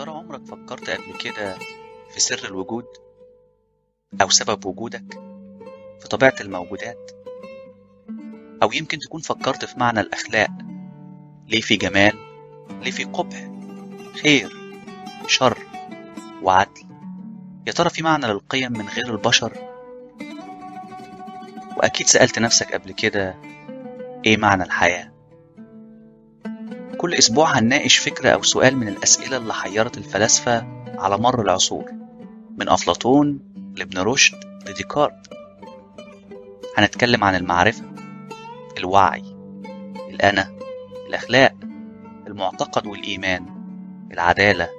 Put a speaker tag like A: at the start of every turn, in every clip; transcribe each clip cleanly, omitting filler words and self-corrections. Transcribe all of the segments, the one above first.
A: ترى عمرك فكرت قبل كده في سر الوجود؟ أو سبب وجودك؟ في طبيعة الموجودات؟ أو يمكن تكون فكرت في معنى الأخلاق، ليه في جمال؟ ليه في قبح؟ خير، شر، وعدل؟ يا ترى في معنى للقيم من غير البشر؟ وأكيد سألت نفسك قبل كده إيه معنى الحياة؟ كل أسبوع هنناقش فكرة أو سؤال من الأسئلة اللي حيرت الفلاسفة على مر العصور، من أفلاطون لابن رشد لديكارت. هنتكلم عن المعرفة، الوعي، الأنا، الأخلاق، المعتقد والإيمان، العدالة،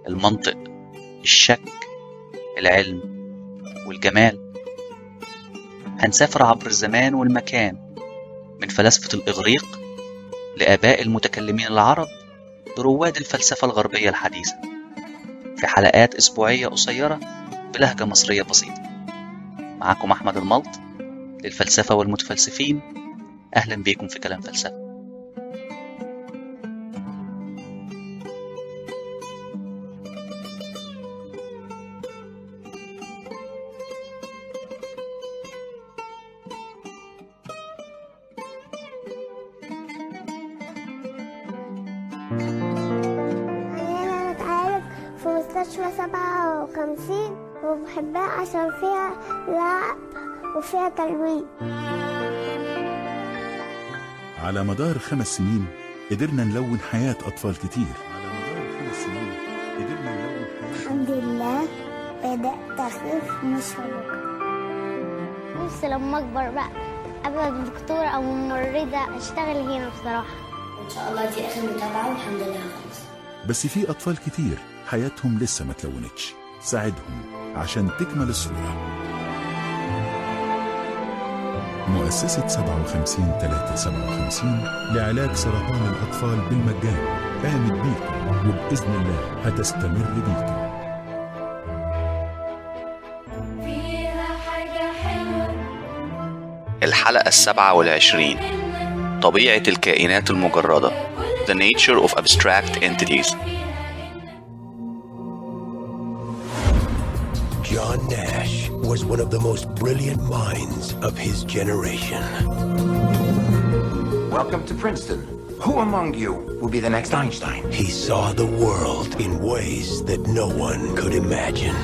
A: المنطق، الشك، العلم والجمال. هنسافر عبر الزمان والمكان، من فلاسفة الإغريق لآباء المتكلمين العرب لرواد الفلسفة الغربية الحديثة، في حلقات أسبوعية قصيرة بلهجة مصرية بسيطة. معكم أحمد الملط للفلسفة والمتفلسفين. أهلا بيكم في كلام فلسفة.
B: أنا بتعالج في مستشفى 57 وبحبها عشان فيها لعب وفيها تلوين.
C: على مدار 5 سنين قدرنا نلون حياة أطفال كتير. على مدار 5 سنين قدرنا نلون حياة.
B: الحمد لله بدأت أخف مش هبكى.
D: نفسي لما أكبر بقى أبقى دكتورة أو ممرضة، أشتغل هنا بصراحة.
E: إن شاء الله دي آخر متابعة والحمد لله خلص.
C: بس في أطفال كتير حياتهم لسه ما تلونتش، ساعدهم عشان تكمل الصورة. مؤسسة 57-357 لعلاج سرطان الأطفال بالمجان قامت بيكم، وبإذن الله هتستمر بيكم.
A: الحلقة 27، طبيعة الكائنات المجردة، The Nature of Abstract Entities.
F: John Nash was one of the most brilliant minds of his generation.
G: Welcome to Princeton. Who among you will be the next Einstein?
F: He saw the world in ways that no one could imagine.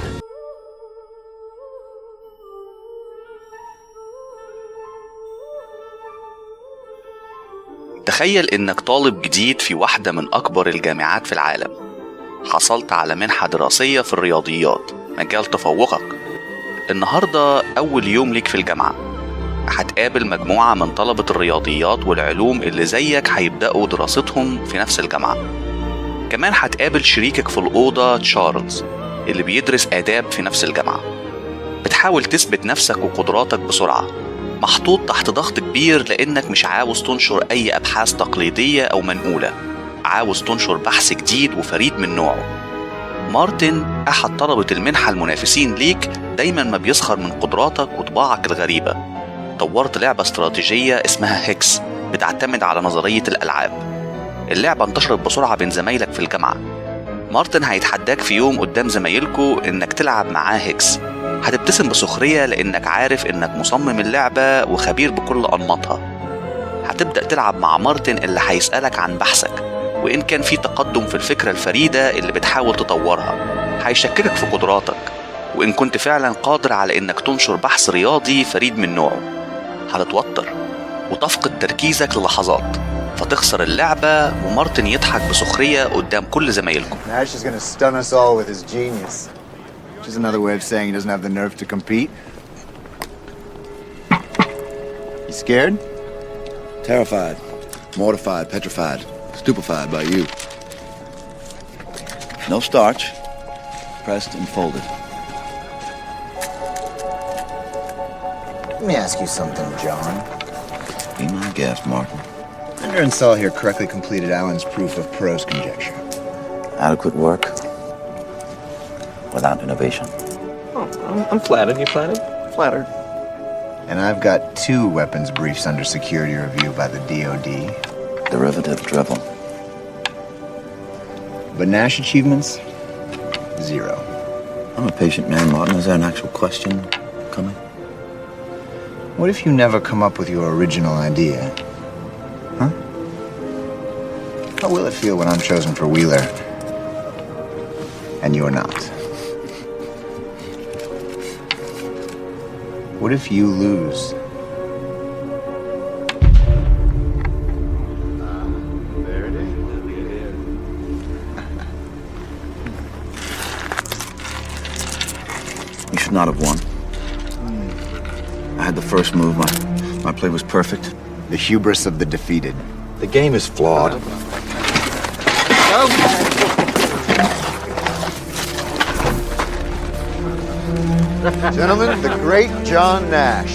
A: تخيل إنك طالب جديد في واحدة من أكبر الجامعات في العالم. حصلت على منحة دراسية في الرياضيات، مجال تفوقك. النهاردة أول يوم ليك في الجامعة. هتقابل مجموعة من طلبة الرياضيات والعلوم اللي زيك هيبدأوا دراستهم في نفس الجامعة. كمان هتقابل شريكك في الأوضة تشارلز اللي بيدرس آداب في نفس الجامعة. بتحاول تثبت نفسك وقدراتك بسرعة، محطوط تحت ضغط كبير لأنك مش عاوز تنشر أي أبحاث تقليدية أو منقولة، عاوز تنشر بحث جديد وفريد من نوعه. مارتن أحد طلبة المنحة المنافسين ليك دايما ما بيسخر من قدراتك وطباعك الغريبة. طورت لعبة استراتيجية اسمها هيكس بتعتمد على نظرية الألعاب. اللعبة انتشرت بسرعة بين زمايلك في الجامعة. مارتن هيتحداك في يوم قدام زمايلكو إنك تلعب معاه هيكس. هتبتسم بسخرية لأنك عارف إنك مصمم اللعبة وخبير بكل أنماطها. هتبدأ تلعب مع مارتن اللي هيسألك عن بحثك، وإن كان في تقدم في الفكرة الفريدة اللي بتحاول تطورها. هيشككك في قدراتك، وإن كنت فعلا قادر على إنك تنشر بحث رياضي فريد من نوعه. هتتوتر وتفقد تركيزك للحظات، فتخسر اللعبة ومارتن يضحك بسخرية قدام كل زمايلكم.
H: Nash is gonna stun us all with his genius. Which is another way of saying he doesn't have the nerve to compete. You scared?
I: Terrified, mortified, petrified, stupefied by you. No starch, pressed and folded.
H: Let me ask you something, John.
I: Be my guest, Martin.
H: Bender and Saul here correctly completed Allen's proof of Perot's conjecture.
I: Adequate work without innovation.
J: Oh, I'm flattered. You flattered? Flattered.
H: And I've got 2 weapons briefs under security review by the DOD.
I: Derivative drivel.
H: But Nash achievements, Zero.
I: I'm a patient man, Martin. Is there an actual question coming?
H: What if you never come up with your original idea? Huh? How will it feel when I'm chosen for Wheeler and you're not? What if you lose? There it is.
I: You should not have won. I had the first move. My play was perfect.
H: The hubris of the defeated.
I: The game is flawed.
H: Gentlemen, the great John Nash.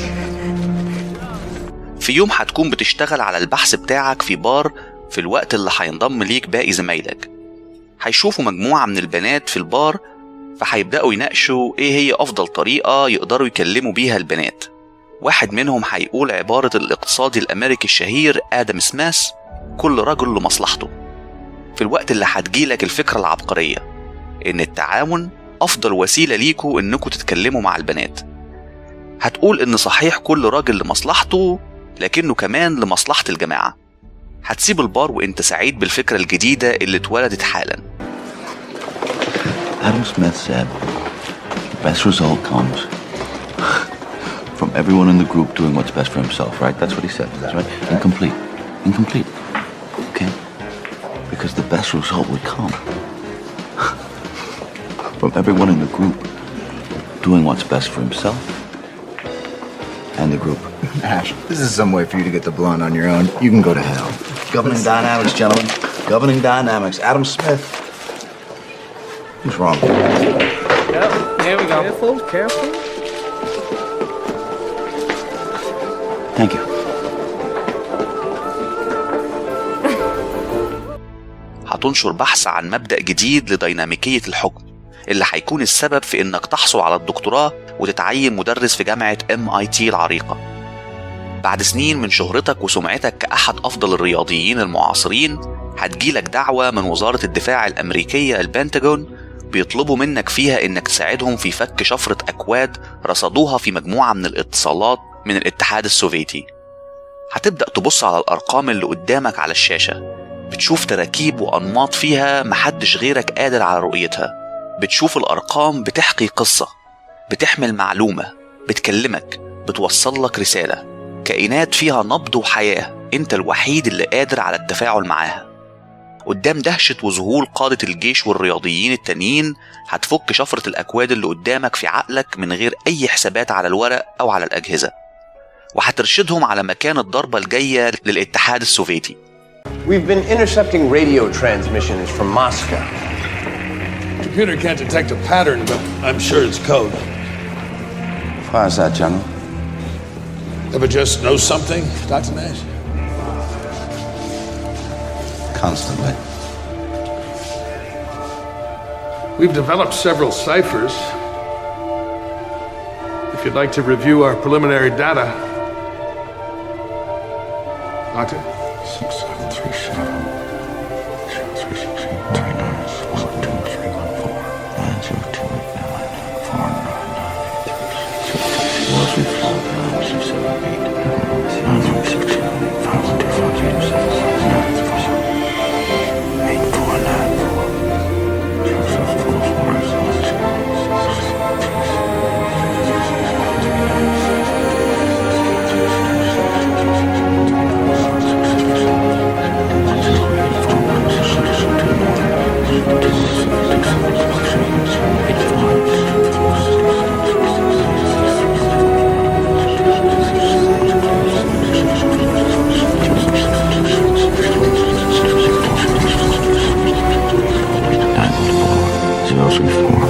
A: في يوم هتكون بتشتغل على البحث بتاعك في بار، في الوقت اللي هينضم ليك باقي زمايلك. هيشوفوا مجموعة من البنات في البار، فهيبدأوا يناقشوا ايه هي أفضل طريقة يقدروا يكلموا بيها البنات. واحد منهم هيقول عبارة الاقتصادي الأمريكي الشهير آدم سميث: كل رجل لمصلحته. في الوقت اللي هتجيلك الفكرة العبقرية إن التعاون أفضل وسيلة ليكوا إنكوا تتكلموا مع البنات. هتقول إن صحيح كل راجل لمصلحته، لكنه كمان لمصلحة الجماعة. هتسيب البار وإنت سعيد بالفكرة الجديدة اللي اتولدت حالا.
I: Adam Smith said, the best result comes from everyone in the group doing what's best for himself, right? That's what he said. That's right. Incomplete. Incomplete. Okay? Because the best result would come from everyone in the group doing what's best for himself and the group.
H: Ash, this is some way for you to get the blonde on your own. You can go to hell.
I: Governing dynamics, gentlemen. Governing dynamics. Adam Smith. Who's wrong?
J: Yep, here we go. Careful, careful.
I: Thank you.
A: هتنشر بحث عن مبدأ جديد لديناميكية الحكم اللي هيكون السبب في إنك تحصل على الدكتوراه وتتعين مدرس في جامعة MIT العريقة. بعد سنين من شهرتك وسمعتك كأحد أفضل الرياضيين المعاصرين، هتجيلك دعوة من وزارة الدفاع الأمريكية البنتاجون بيطلبوا منك فيها إنك تساعدهم في فك شفرة أكواد رصدوها في مجموعة من الاتصالات من الاتحاد السوفيتي. هتبدأ تبص على الأرقام اللي قدامك على الشاشة، بتشوف تراكيب وأنماط فيها محدش غيرك قادر على رؤيتها. بتشوف الأرقام بتحكي قصة، بتحمل معلومة، بتكلمك، بتوصل لك رسالة. كائنات فيها نبض وحياة انت الوحيد اللي قادر على التفاعل معاها. قدام دهشة وذهول قادة الجيش والرياضيين التانيين، هتفك شفرة الأكواد اللي قدامك في عقلك من غير أي حسابات على الورق أو على الأجهزة، وهترشدهم على مكان الضربة الجاية للاتحاد السوفيتي.
G: We've been intercepting radio transmissions from Moscow.
K: Computer can't detect a pattern, but I'm sure it's code.
I: Why is that, General?
K: Ever just know something, Dr. Nash?
I: Constantly.
K: We've developed several ciphers. If you'd like to review our preliminary data. Doctor?
L: 6 7 3 7 0 3 6 8 3 9 4 2 3 1 4 9 0 2 8 9 4 9 9 8 3 6 2 4 3 4 9 6 7 8 9 3 6 7 8 5 1 2 5 0 7 9 3 7 8 4 9 4 2 7 4 4 7 6 6 9 4 0 3 4.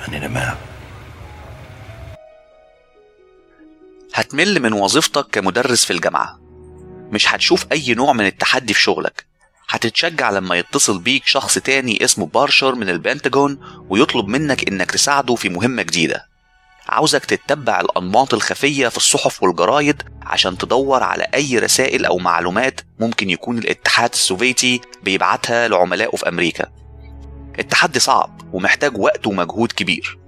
L: I need a map.
A: هتمل من وظيفتك كمدرس في الجامعة، مش هتشوف أي نوع من التحدي في شغلك، هتتشجع لما يتصل بيك شخص تاني اسمه بارشر من البنتاجون ويطلب منك إنك تساعده في مهمة جديدة. عاوزك تتبع الأنماط الخفية في الصحف والجرايد عشان تدور على أي رسائل أو معلومات ممكن يكون الاتحاد السوفيتي بيبعتها لعملائه في أمريكا. التحدي صعب ومحتاج وقت ومجهود كبير،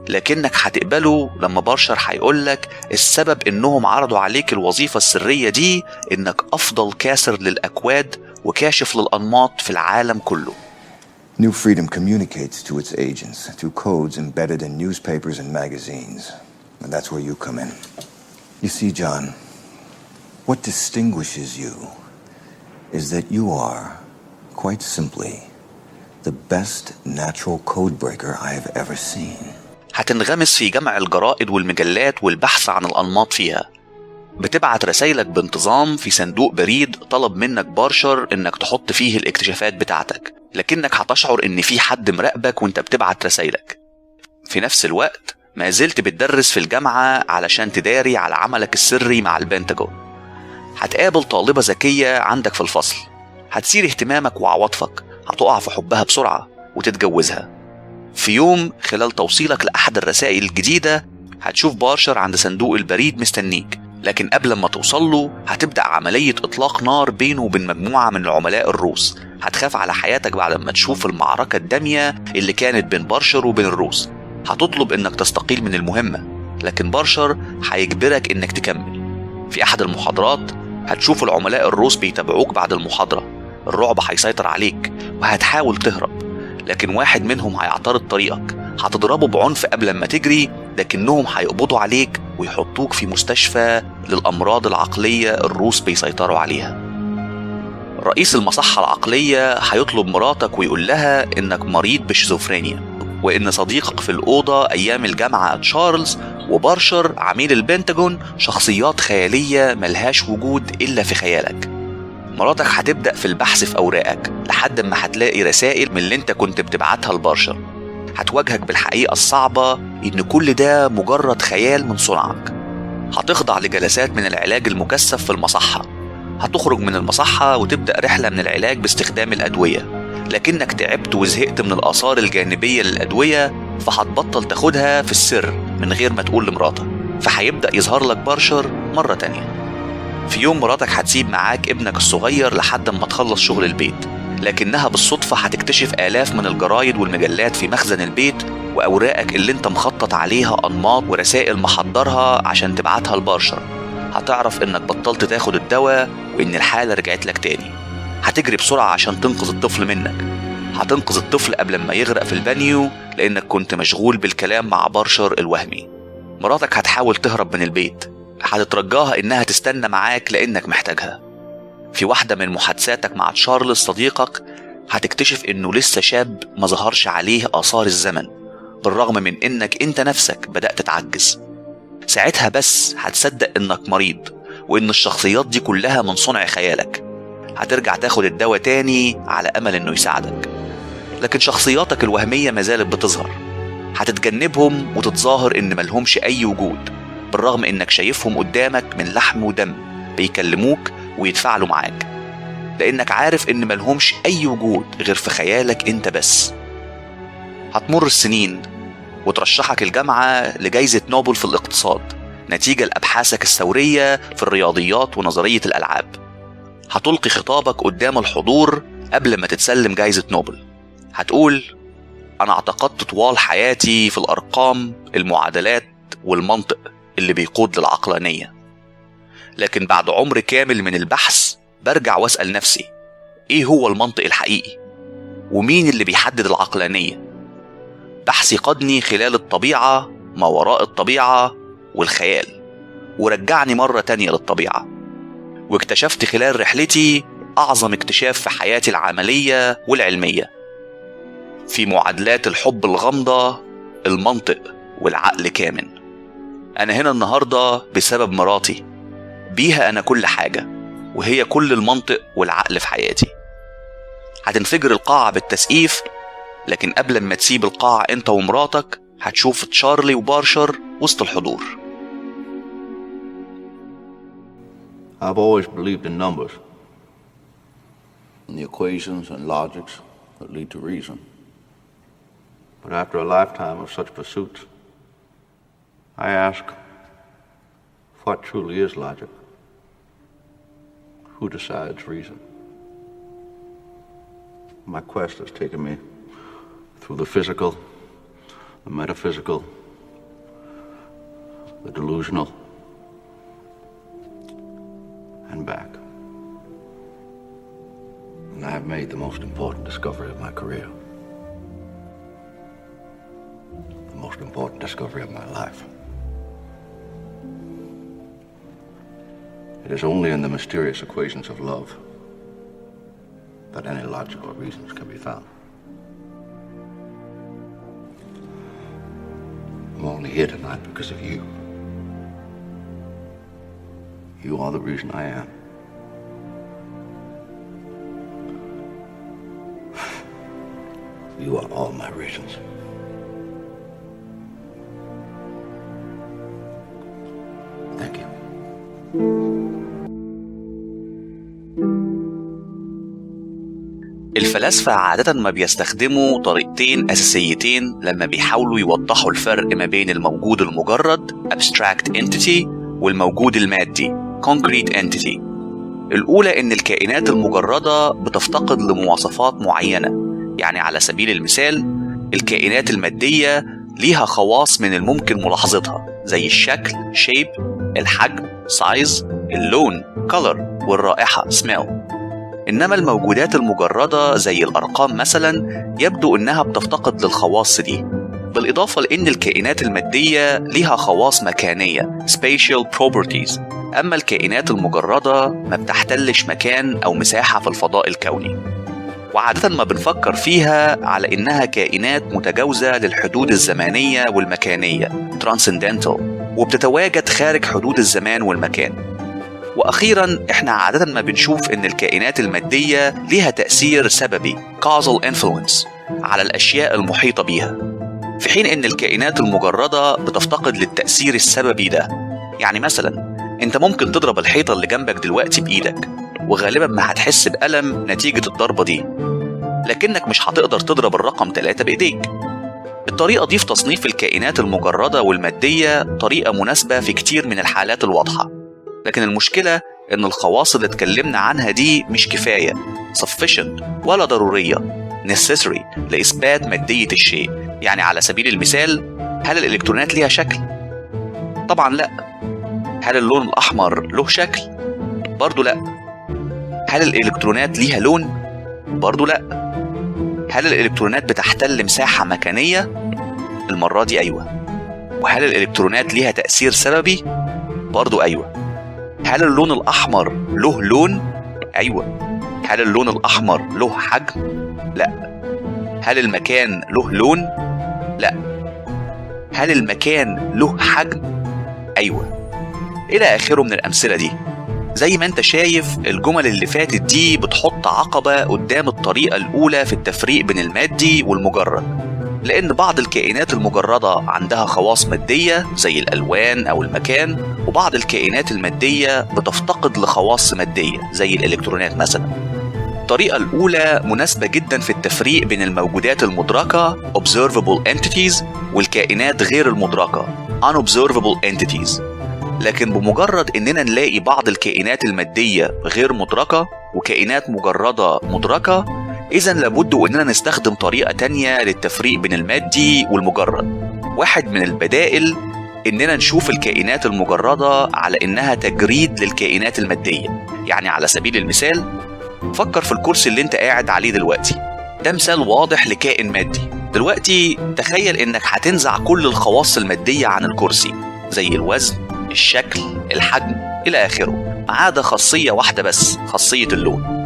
A: لكنك هتقبله لما بارشر هيقولك السبب إنهم عرضوا عليك الوظيفة السرية دي إنك أفضل كاسر للأكواد وكاشف للأنماط في العالم كله.
H: New Freedom communicates to its agents through codes embedded in newspapers and magazines. And that's where you come in. You see, John, what distinguishes you is that you are, quite simply, the best natural code breaker I have ever seen.
A: هتنغمس في جمع الجرائد والمجلات والبحث عن الأنماط فيها. بتبعت رسايلك بانتظام في صندوق بريد طلب منك بارشر إنك تحط فيه الاكتشافات بتاعتك، لكنك هتشعر إن في حد مراقبك وإنت بتبعت رسايلك. في نفس الوقت ما زلت بتدرس في الجامعة علشان تداري على عملك السري مع البنتاجون. هتقابل طالبة ذكية عندك في الفصل، هتثير اهتمامك وعواطفك، هتقع في حبها بسرعة وتتجوزها. في يوم خلال توصيلك لأحد الرسائل الجديدة هتشوف بارشر عند صندوق البريد مستنيك، لكن قبل ما توصل له هتبدأ عملية إطلاق نار بينه وبين مجموعة من العملاء الروس. هتخاف على حياتك بعد ما تشوف المعركة الدامية اللي كانت بين بارشر وبين الروس. هتطلب إنك تستقيل من المهمة، لكن بارشر هيجبرك إنك تكمل. في أحد المحاضرات هتشوف العملاء الروس بيتابعوك بعد المحاضرة. الرعب هيسيطر عليك وهتحاول تهرب، لكن واحد منهم هيعترض طريقك. هتضربه بعنف قبل ما تجري، لكنهم هيقبضوا عليك ويحطوك في مستشفى للأمراض العقلية الروس بيسيطروا عليها. رئيس المصحة العقلية هيطلب مراتك ويقول لها إنك مريض بشيزوفرينيا، وإن صديقك في الأوضة أيام الجامعة تشارلز وبارشر عميل البنتاجون شخصيات خيالية ملهاش وجود إلا في خيالك. مراتك هتبدأ في البحث في أوراقك لحد ما هتلاقي رسائل من اللي انت كنت بتبعتها لبارشر. هتواجهك بالحقيقة الصعبة إن كل ده مجرد خيال من صنعك. هتخضع لجلسات من العلاج المكثف في المصحة. هتخرج من المصحة وتبدأ رحلة من العلاج باستخدام الأدوية، لكنك تعبت وزهقت من الآثار الجانبية للأدوية، فهتبطل تاخدها في السر من غير ما تقول لمراتك. فهيبدأ يظهر لك بارشر مرة تانية. في يوم مراتك هتسيب معاك ابنك الصغير لحد ما تخلص شغل البيت، لكنها بالصدفة هتكتشف آلاف من الجرايد والمجلات في مخزن البيت وأوراقك اللي انت مخطط عليها أنماط ورسائل محضرها عشان تبعتها لبارشر. هتعرف انك بطلت تاخد الدواء وان الحالة رجعت لك تاني. هتجري بسرعة عشان تنقذ الطفل منك. هتنقذ الطفل قبل ما يغرق في البانيو لانك كنت مشغول بالكلام مع بارشر الوهمي. مراتك هتحاول تهرب من البيت، هتترجاها انها تستنى معاك لانك محتاجها. في واحدة من محادثاتك مع تشارلز صديقك هتكتشف انه لسه شاب ما ظهرش عليه آثار الزمن، بالرغم من انك انت نفسك بدأت تعجز. ساعتها بس هتصدق انك مريض وان الشخصيات دي كلها من صنع خيالك. هترجع تاخد الدواء تاني على امل انه يساعدك، لكن شخصياتك الوهمية ما زالت بتظهر. هتتجنبهم وتتظاهر ان ملهمش اي وجود، بالرغم انك شايفهم قدامك من لحم ودم بيكلموك ويتفاعلوا معاك، لانك عارف ان ملهمش اي وجود غير في خيالك انت بس. هتمر السنين وترشحك الجامعة لجائزة نوبل في الاقتصاد نتيجة لأبحاثك الثورية في الرياضيات ونظرية الألعاب. هتلقي خطابك قدام الحضور قبل ما تتسلم جائزة نوبل. هتقول: أنا اعتقدت طوال حياتي في الأرقام، المعادلات والمنطق اللي بيقود للعقلانية، لكن بعد عمر كامل من البحث برجع وأسأل نفسي: إيه هو المنطق الحقيقي؟ ومين اللي بيحدد العقلانية؟ بحثي قادني خلال الطبيعة، ما وراء الطبيعة والخيال، ورجعني مرة تانية للطبيعة. واكتشفت خلال رحلتي أعظم اكتشاف في حياتي العملية والعلمية في معادلات الحب الغامضة، المنطق والعقل كامن. أنا هنا النهاردة بسبب مراتي، بيها أنا كل حاجة، وهي كل المنطق والعقل في حياتي. هتنفجر القاعة بالتسقيف، لكن قبل ما تسيب القاعة أنت ومراتك هتشوف تشارلي وبارشر وسط الحضور.
I: I've always believed in numbers. and the equations and logics that lead to reason. But after a lifetime of such pursuits, I ask, what truly is logic? Who decides reason? My quest has taken me through the physical, the metaphysical, the delusional, and back. And I have made the most important discovery of my career. The most important discovery of my life. It is only in the mysterious equations of love that any logical reasons can be found. I'm only here tonight because of you. You are the reason I am. You are all my reasons. Thank you.
A: الفلاسفة عادة ما بيستخدموا طريقتين أساسيتين لما بيحاولوا يوضحوا الفرق ما بين الموجود المجرد abstract entity والموجود المادي concrete entity. الأولى إن الكائنات المجردة بتفتقد لمواصفات معينة، يعني على سبيل المثال الكائنات المادية ليها خواص من الممكن ملاحظتها زي الشكل shape، الحجم size، اللون color، والرائحة smell. إنما الموجودات المجردة زي الأرقام مثلا يبدو إنها بتفتقد للخواص دي، بالإضافة لأن الكائنات المادية ليها خواص مكانية spatial properties، أما الكائنات المجردة ما بتحتلش مكان أو مساحة في الفضاء الكوني. وعادة ما بنفكر فيها على إنها كائنات متجاوزة للحدود الزمانية والمكانية transcendental، وبتتواجد خارج حدود الزمان والمكان. وأخيراً إحنا عادة ما بنشوف إن الكائنات المادية ليها تأثير سببي causal influence على الأشياء المحيطة بيها، في حين إن الكائنات المجردة بتفتقد للتأثير السببي ده. يعني مثلاً أنت ممكن تضرب الحيطة اللي جنبك دلوقتي بإيدك وغالباً ما هتحس بألم نتيجة الضربة دي، لكنك مش هتقدر تضرب الرقم 3 بإيديك. الطريقة دي في تصنيف الكائنات المجردة والمادية طريقة مناسبة في كتير من الحالات الواضحة، لكن المشكلة إن الخواص اللي اتكلمنا عنها دي مش كفاية sufficient ولا ضرورية necessary لإثبات مادية الشيء. يعني على سبيل المثال، هل الإلكترونات ليها شكل؟ طبعا لا. هل اللون الأحمر له شكل؟ برضو لا. هل الإلكترونات ليها لون؟ برضو لا. هل الإلكترونات بتحتل مساحة مكانية؟ المرة دي أيوة. وهل الإلكترونات ليها تأثير سببي؟ برضو أيوة. هل اللون الأحمر له لون؟ أيوة. هل اللون الأحمر له حجم؟ لا. هل المكان له لون؟ لا. هل المكان له حجم؟ أيوة. إلى آخره من الأمثلة دي. زي ما انت شايف الجمل اللي فاتت دي بتحط عقبة قدام الطريقة الأولى في التفريق بين المادي والمجرد، لأن بعض الكائنات المجردة عندها خواص مادية زي الألوان أو المكان، وبعض الكائنات المادية بتفتقد لخواص مادية زي الإلكترونات مثلا. الطريقة الأولى مناسبة جدا في التفريق بين الموجودات المدركة observable entities والكائنات غير المدركة unobservable entities، لكن بمجرد إننا نلاقي بعض الكائنات المادية غير مدركة وكائنات مجردة مدركة، إذن لابد إننا نستخدم طريقة تانية للتفريق بين المادي والمجرد. واحد من البدائل إننا نشوف الكائنات المجردة على إنها تجريد للكائنات المادية. يعني على سبيل المثال، فكر في الكرسي اللي انت قاعد عليه دلوقتي، ده مثال واضح لكائن مادي. دلوقتي تخيل إنك هتنزع كل الخواص المادية عن الكرسي زي الوزن، الشكل، الحجم، إلى آخره، ما عدا خاصية واحدة بس، خاصية اللون.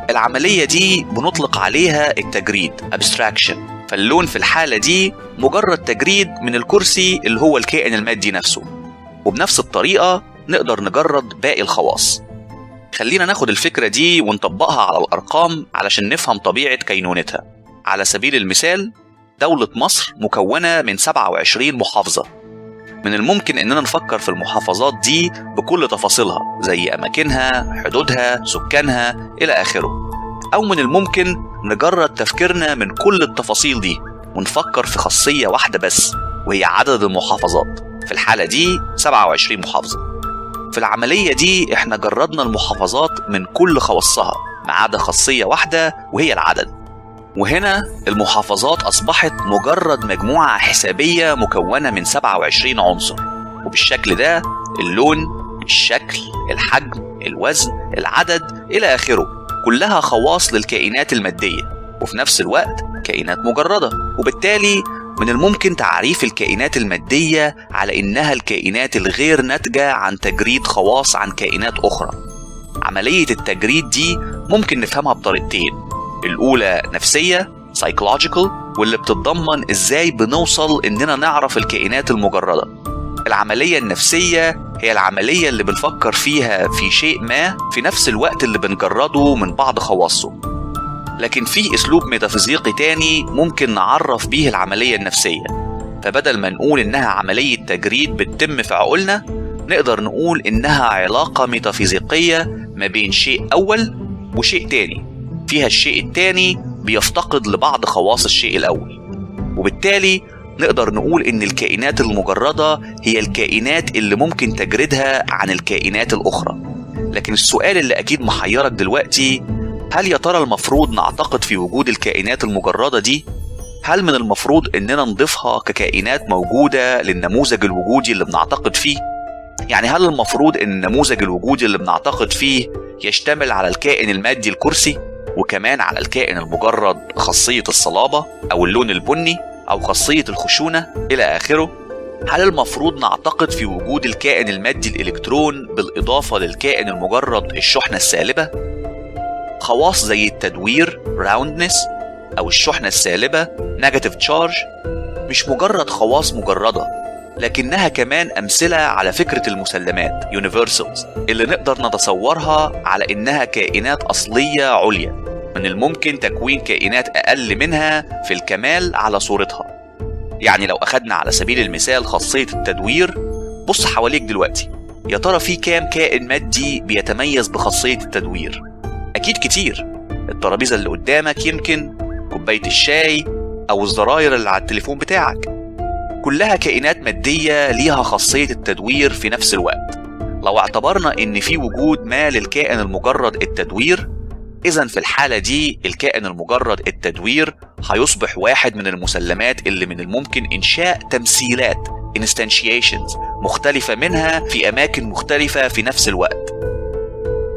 A: العملية دي بنطلق عليها التجريد abstraction. فاللون في الحالة دي مجرد تجريد من الكرسي اللي هو الكائن المادي نفسه، وبنفس الطريقة نقدر نجرد باقي الخواص. خلينا ناخد الفكرة دي ونطبقها على الأرقام علشان نفهم طبيعة كينونتها. على سبيل المثال، دولة مصر مكونة من 27 محافظة. من الممكن إننا نفكر في المحافظات دي بكل تفاصيلها زي أماكنها، حدودها، سكانها، إلى آخره. أو من الممكن نجرد تفكيرنا من كل التفاصيل دي ونفكر في خاصية واحدة بس، وهي عدد المحافظات، في الحالة دي 27 محافظة. في العملية دي احنا جردنا المحافظات من كل خواصها ما عدا خاصية واحدة وهي العدد، وهنا المحافظات أصبحت مجرد مجموعة حسابية مكونة من 27 عنصر، وبالشكل ده اللون، الشكل، الحجم، الوزن، العدد إلى آخره كلها خواص للكائنات المادية، وفي نفس الوقت كائنات مجردة. وبالتالي من الممكن تعريف الكائنات المادية على إنها الكائنات الغير ناتجة عن تجريد خواص عن كائنات أخرى. عملية التجريد دي ممكن نفهمها بطريقتين، الأولى نفسية psychological، واللي بتتضمن إزاي بنوصل إننا نعرف الكائنات المجردة. العملية النفسية هي العملية اللي بنفكر فيها في شيء ما في نفس الوقت اللي بنجرده من بعض خواصه. لكن في أسلوب ميتافيزيقي تاني ممكن نعرف بيه العملية النفسية، فبدل ما نقول إنها عملية تجريد بتتم في عقولنا، نقدر نقول إنها علاقة ميتافيزيقية ما بين شيء أول وشيء تاني، فيها الشيء التاني بيفتقد لبعض خواص الشيء الأول. وبالتالي نقدر نقول إن الكائنات المجردة هي الكائنات اللي ممكن تجريدها عن الكائنات الأخرى. لكن السؤال اللي أكيد محيرك دلوقتي، هل يا ترى المفروض نعتقد في وجود الكائنات المجردة دي؟ هل من المفروض إننا نضيفها ككائنات موجودة للنموذج الوجودي اللي بنعتقد فيه؟ يعني هل المفروض إن النموذج الوجودي اللي بنعتقد فيه يشتمل على الكائن المادي الكرسي، وكمان على الكائن المجرد خاصية الصلابة أو اللون البني أو خاصية الخشونة إلى آخره؟ هل المفروض نعتقد في وجود الكائن المادي الإلكترون بالإضافة للكائن المجرد الشحنة السالبة؟ خواص زي التدوير roundness أو الشحنة السالبة negative charge مش مجرد خواص مجردة، لكنها كمان أمثلة على فكرة المسلمات universals اللي نقدر نتصورها على إنها كائنات أصلية عليا من الممكن تكوين كائنات أقل منها في الكمال على صورتها. يعني لو أخدنا على سبيل المثال خاصية التدوير، بص حواليك دلوقتي، يا ترى في كام كائن مادي بيتميز بخاصية التدوير؟ أكيد كتير. الترابيزة اللي قدامك، يمكن كوباية الشاي، أو الزراير اللي على التليفون بتاعك، كلها كائنات مادية ليها خاصية التدوير في نفس الوقت. لو اعتبرنا إن في وجود ما للكائن المجرد التدوير، إذن في الحالة دي الكائن المجرد التدوير هيصبح واحد من المسلمات اللي من الممكن إنشاء تمثيلات instantiations مختلفة منها في أماكن مختلفة في نفس الوقت.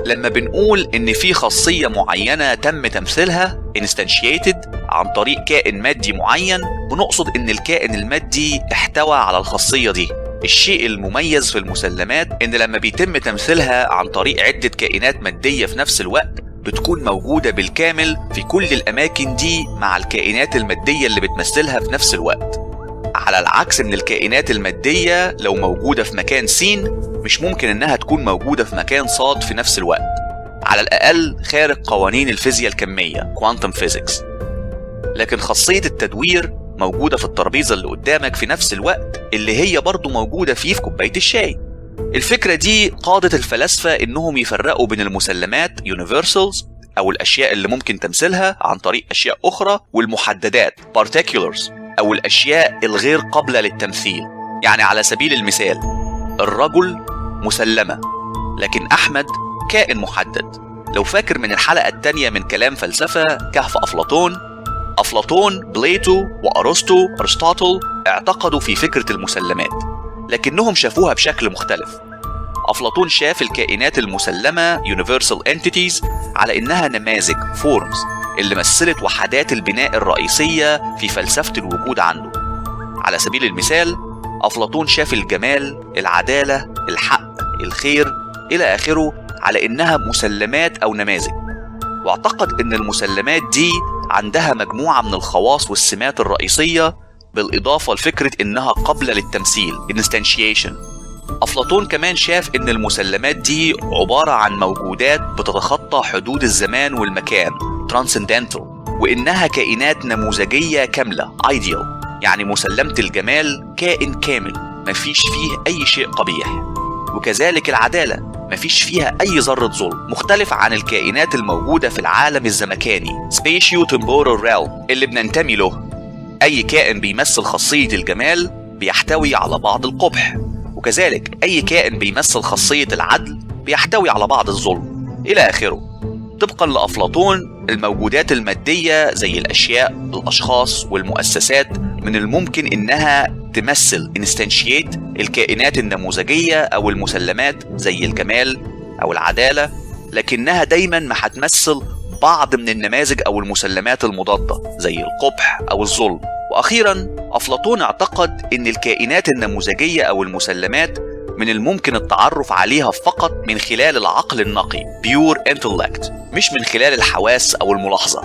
A: لما بنقول إن في خاصية معينة تم تمثيلها instantiated عن طريق كائن مادي معين، بنقصد إن الكائن المادي احتوى على الخاصية دي. الشيء المميز في المسلمات إن لما بيتم تمثيلها عن طريق عدة كائنات مادية في نفس الوقت، بتكون موجودة بالكامل في كل الأماكن دي مع الكائنات المادية اللي بتمثلها في نفس الوقت. على العكس من الكائنات المادية لو موجودة في مكان سين مش ممكن إنها تكون موجودة في مكان صاد في نفس الوقت، على الأقل خارج قوانين الفيزياء الكمية quantum physics. لكن خاصية التدوير موجودة في الترابيزة اللي قدامك في نفس الوقت اللي هي برضو موجودة فيه في كوباية الشاي. الفكرة دي قادت الفلاسفة إنهم يفرقوا بين المسلمات universals أو الأشياء اللي ممكن تمثيلها عن طريق أشياء أخرى، والمحددات particulars أو الأشياء الغير قابلة للتمثيل. يعني على سبيل المثال الرجل مسلمة، لكن أحمد كائن محدد. لو فاكر من الحلقة الثانية من كلام فلسفة كهف أفلاطون، أفلاطون، بليتو، وأرسطو أرسطاطل اعتقدوا في فكرة المسلمات، لكنهم شافوها بشكل مختلف. أفلاطون شاف الكائنات المسلمة Universal Entities على إنها نماذج Forms اللي مثلت وحدات البناء الرئيسية في فلسفة الوجود عنده. على سبيل المثال أفلاطون شاف الجمال، العدالة، الحق، الخير إلى آخره على إنها مسلمات أو نماذج، واعتقد إن المسلمات دي عندها مجموعة من الخواص والسمات الرئيسية، بالإضافة لفكرة إنها قابلة للتمثيل instantiation. أفلاطون كمان شاف إن المسلمات دي عبارة عن موجودات بتتخطى حدود الزمان والمكان transcendental، وإنها كائنات نموذجية كاملة ideal. يعني مسلمة الجمال كائن كامل مفيش فيه أي شيء قبيح، وكذلك العدالة مفيش فيها أي ذرة ظلم، مختلف عن الكائنات الموجودة في العالم الزمكاني Spatio-Temporal Realm اللي بننتمي له. أي كائن بيمثل خاصية الجمال بيحتوي على بعض القبح، وكذلك أي كائن بيمثل خاصية العدل بيحتوي على بعض الظلم إلى آخره. طبقا لأفلاطون، الموجودات المادية زي الأشياء، الأشخاص والمؤسسات من الممكن إنها تمثل instantiate الكائنات النموذجية أو المسلمات زي الجمال أو العدالة، لكنها دايما ما هتمثل بعض من النماذج أو المسلمات المضادة زي القبح أو الظلم. وأخيرا، أفلاطون اعتقد إن الكائنات النموذجية أو المسلمات من الممكن التعرف عليها فقط من خلال العقل النقي pure intellect، مش من خلال الحواس أو الملاحظة.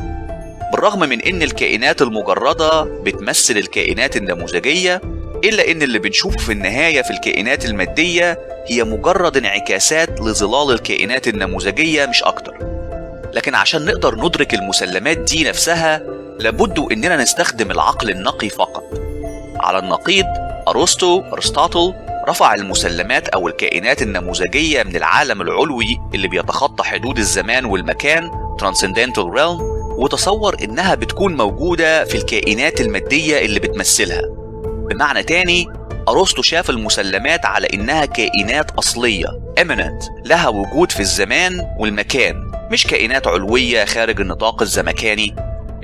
A: بالرغم من إن الكائنات المجردة بتمثل الكائنات النموذجية، إلا إن اللي بنشوفه في النهاية في الكائنات المادية هي مجرد انعكاسات لظلال الكائنات النموذجية مش أكتر. لكن عشان نقدر ندرك المسلمات دي نفسها لابد إننا نستخدم العقل النقي فقط. على النقيض، أرسطاطل رفع المسلمات أو الكائنات النموذجية من العالم العلوي اللي بيتخطى حدود الزمان والمكان Transcendental Realm، وتصور إنها بتكون موجودة في الكائنات المادية اللي بتمثلها. بمعنى تاني، أرسطو شاف المسلمات على إنها كائنات أصلية immanent، لها وجود في الزمان والمكان، مش كائنات علوية خارج النطاق الزمكاني.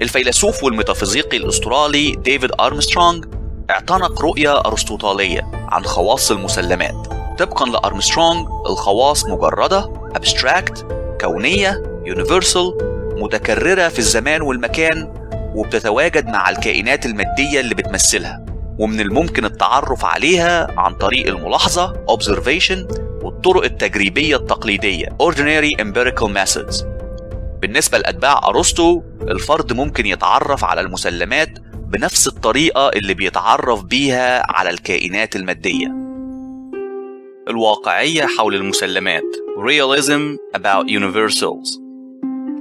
A: الفيلسوف والميتافيزيقي الأسترالي ديفيد أرمسترونج اعتنق رؤية أرسطوطالية عن خواص المسلمات. طبقا لأرمسترونج، الخواص مجردة abstract، كونية universal، متكررة في الزمان والمكان، وبتتواجد مع الكائنات المادية اللي بتمثلها، ومن الممكن التعرف عليها عن طريق الملاحظة observation والطرق التجريبية التقليدية ordinary empirical methods. بالنسبة لأتباع أرسطو، الفرد ممكن يتعرف على المسلمات بنفس الطريقة اللي بيتعرف بيها على الكائنات المادية. الواقعية حول المسلمات Realism about Universals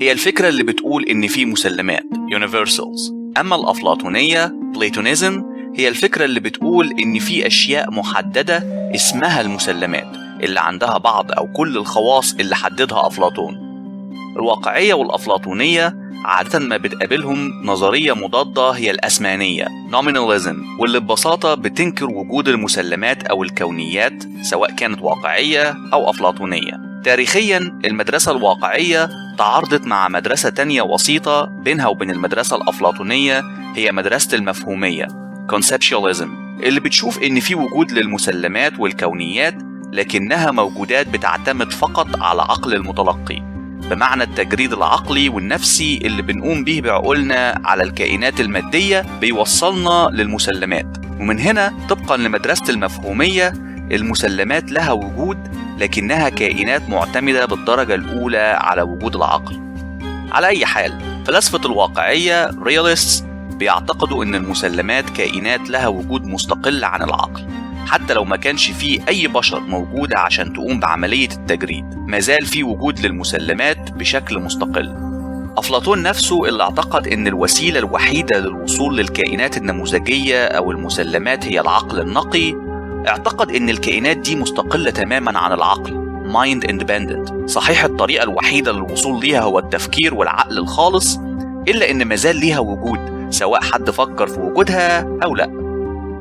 A: هي الفكرة اللي بتقول إن في مسلمات Universals. أما الأفلاطونية Platonism هي الفكرة اللي بتقول إن في أشياء محددة اسمها المسلمات اللي عندها بعض أو كل الخواص اللي حددها أفلاطون. الواقعية والأفلاطونية عادة ما بتقابلهم نظرية مضادة هي الأسمانية Nominalism، واللي ببساطة بتنكر وجود المسلمات أو الكونيات سواء كانت واقعية أو أفلاطونية. تاريخيا المدرسة الواقعية تعارضت مع مدرسة تانية وسيطة بينها وبين المدرسة الأفلاطونية، هي مدرسة المفهومية Conceptualism، اللي بتشوف إن في وجود للمسلمات والكونيات لكنها موجودات بتعتمد فقط على عقل المتلقي، بمعنى التجريد العقلي والنفسي اللي بنقوم به بعقولنا على الكائنات المادية بيوصلنا للمسلمات. ومن هنا طبقا لمدرسة المفهومية المسلمات لها وجود لكنها كائنات معتمدة بالدرجة الأولى على وجود العقل. على أي حال، فلاسفة الواقعية Realists بيعتقدوا أن المسلمات كائنات لها وجود مستقل عن العقل، حتى لو ما كانش فيه أي بشر موجودة عشان تقوم بعملية التجريد، مازال في وجود للمسلمات بشكل مستقل. أفلاطون نفسه اللي اعتقد أن الوسيلة الوحيدة للوصول للكائنات النموذجية أو المسلمات هي العقل النقي، اعتقد أن الكائنات دي مستقلة تماما عن العقل mind independent. صحيح الطريقة الوحيدة للوصول ليها هو التفكير والعقل الخالص، إلا أن مازال ليها وجود سواء حد فكر في وجودها أو لا.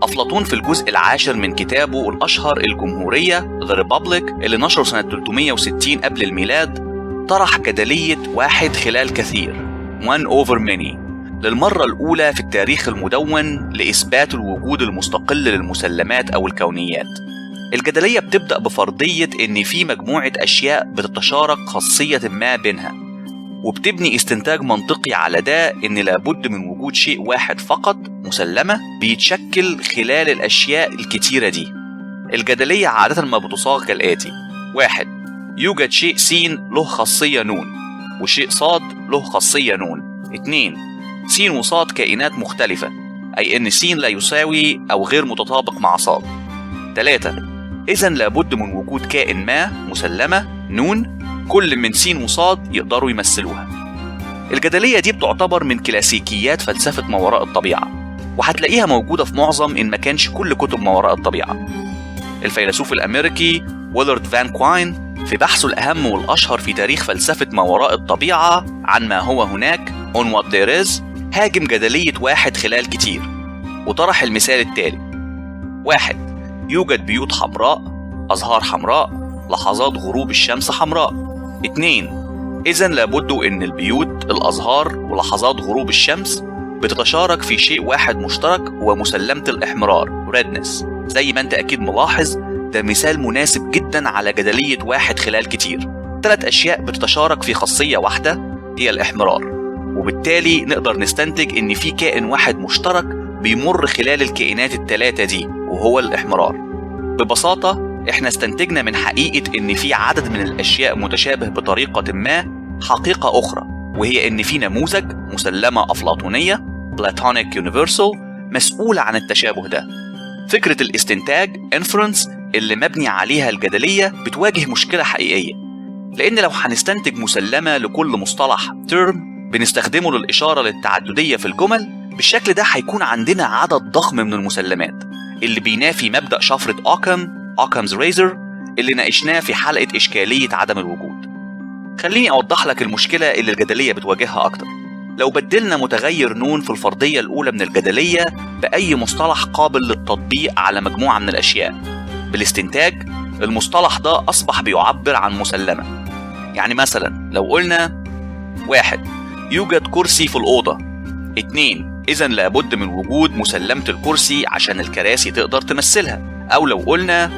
A: أفلاطون في الجزء العاشر من كتابه الأشهر الجمهورية The Republic اللي نشره سنة 360 قبل الميلاد طرح جدلية واحد خلال كثير one over many للمرة الأولى في التاريخ المدون لإثبات الوجود المستقل للمسلمات أو الكونيات. الجدلية بتبدأ بفرضية إن في مجموعة أشياء بتتشارك خاصية ما بينها، وبتبني استنتاج منطقي على ده إن لابد من وجود شيء واحد فقط مسلمة بيتشكل خلال الأشياء الكتيرة دي. الجدلية عادة ما بتصاغ كالآتي: 1. يوجد شيء س له خاصية نون، وشيء صاد له خاصية نون. 2. س وصاد كائنات مختلفة، أي إن س لا يساوي أو غير متطابق مع صاد. 3. إذن لابد من وجود كائن ما مسلمة نون كل من س وصاد يقدروا يمثلوها. الجدلية دي بتعتبر من كلاسيكيات فلسفة ما وراء الطبيعة، وهتلاقيها موجودة في معظم إن ما كانش كل كتب ما وراء الطبيعة. الفيلسوف الأمريكي ويلارد فان كواين في بحثه الأهم والأشهر في تاريخ فلسفة ما وراء الطبيعة عن ما هو هناك On What There Is، هاجم جدلية واحد خلال كتير وطرح المثال التالي: 1. يوجد بيوت حمراء، أزهار حمراء، لحظات غروب الشمس حمراء. 2. إذن لابد أن البيوت، الأزهار، ولحظات غروب الشمس بتتشارك في شيء واحد مشترك هو مسلمة الإحمرار redness. زي ما أنت أكيد ملاحظ، ده مثال مناسب جدا على جدلية واحد خلال كتير. 3 أشياء بتتشارك في خاصية واحدة هي الإحمرار، وبالتالي نقدر نستنتج إن في كائن واحد مشترك بيمر خلال الكائنات ال3 دي وهو الإحمرار. ببساطة إحنا استنتجنا من حقيقة إن في عدد من الأشياء متشابه بطريقة ما حقيقة أخرى، وهي إن في نموذج مسلمة أفلاطونية Platonic Universal مسؤولة عن التشابه ده. فكرة الاستنتاج inference اللي مبني عليها الجدلية بتواجه مشكلة حقيقية، لأن لو هنستنتج مسلمة لكل مصطلح term بنستخدمه للإشارة للتعددية في الجمل، بالشكل ده هيكون عندنا عدد ضخم من المسلمات اللي بينافي مبدأ شفرة أوكام Occam's Razor اللي ناقشناه في حلقة إشكالية عدم الوجود. خليني أوضح لك المشكلة اللي الجدلية بتواجهها أكتر. لو بدلنا متغير نون في الفرضية الأولى من الجدلية بأي مصطلح قابل للتطبيق على مجموعة من الأشياء، بالاستنتاج المصطلح ده أصبح بيعبر عن مسلمة. يعني مثلا لو قلنا 1. يوجد كرسي في الأوضة. 2. إذن لابد من وجود مسلمة الكرسي عشان الكراسي تقدر تمثلها. أو لو قلنا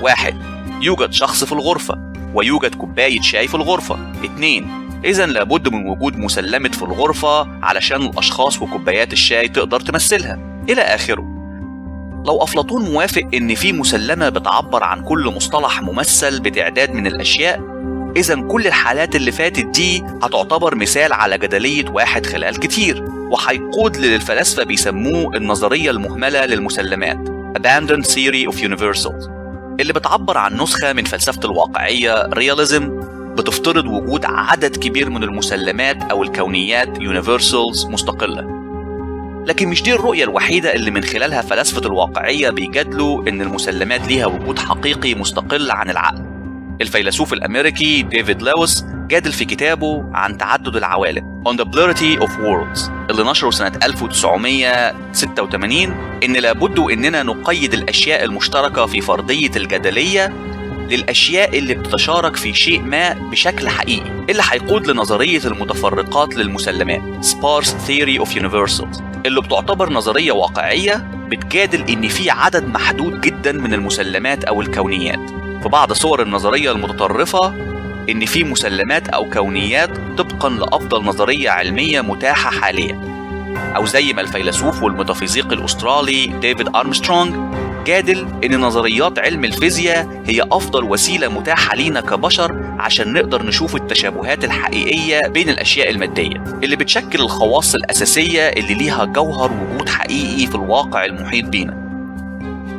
A: 1. يوجد شخص في الغرفة ويوجد كوباية شاي في الغرفة. 2. إذن لابد من وجود مسلمة في الغرفة علشان الأشخاص وكوبايات الشاي تقدر تمثلها، إلى آخره. لو أفلاطون موافق إن في مسلمة بتعبر عن كل مصطلح ممثل بتعداد من الأشياء، إذن كل الحالات اللي فاتت دي هتعتبر مثال على جدلية واحد خلال كتير، وهيقود للفلاسفة بيسموه النظرية المهملة للمسلمات Abandoned Theory of Universals، اللي بتعبر عن نسخة من فلسفة الواقعية Realism بتفترض وجود عدد كبير من المسلمات أو الكونيات Universals مستقلة. لكن مش دي الرؤية الوحيدة اللي من خلالها فلاسفة الواقعية بيجادلوا إن المسلمات ليها وجود حقيقي مستقل عن العقل. الفيلسوف الأمريكي ديفيد لويس جادل في كتابه عن تعدد العوالم On the Plurality of Worlds اللي نشره سنة 1986 إن لابد إننا نقيد الأشياء المشتركة في فرضية الجدلية للأشياء اللي بتتشارك في شيء ما بشكل حقيقي، اللي هيقود لنظرية المتفرقات للمسلمات Sparse Theory of Universals، اللي بتعتبر نظرية واقعية بتجادل إن في عدد محدود جدا من المسلمات أو الكونيات. في بعض صور النظرية المتطرفة إن في مسلمات أو كونيات طبقا لأفضل نظرية علمية متاحة حاليا، أو زي ما الفيلسوف والميتافيزيقي الأسترالي ديفيد أرمسترونج جادل إن نظريات علم الفيزياء هي أفضل وسيلة متاحة لينا كبشر عشان نقدر نشوف التشابهات الحقيقية بين الأشياء المادية اللي بتشكل الخواص الأساسية اللي ليها جوهر وجود حقيقي في الواقع المحيط بينا.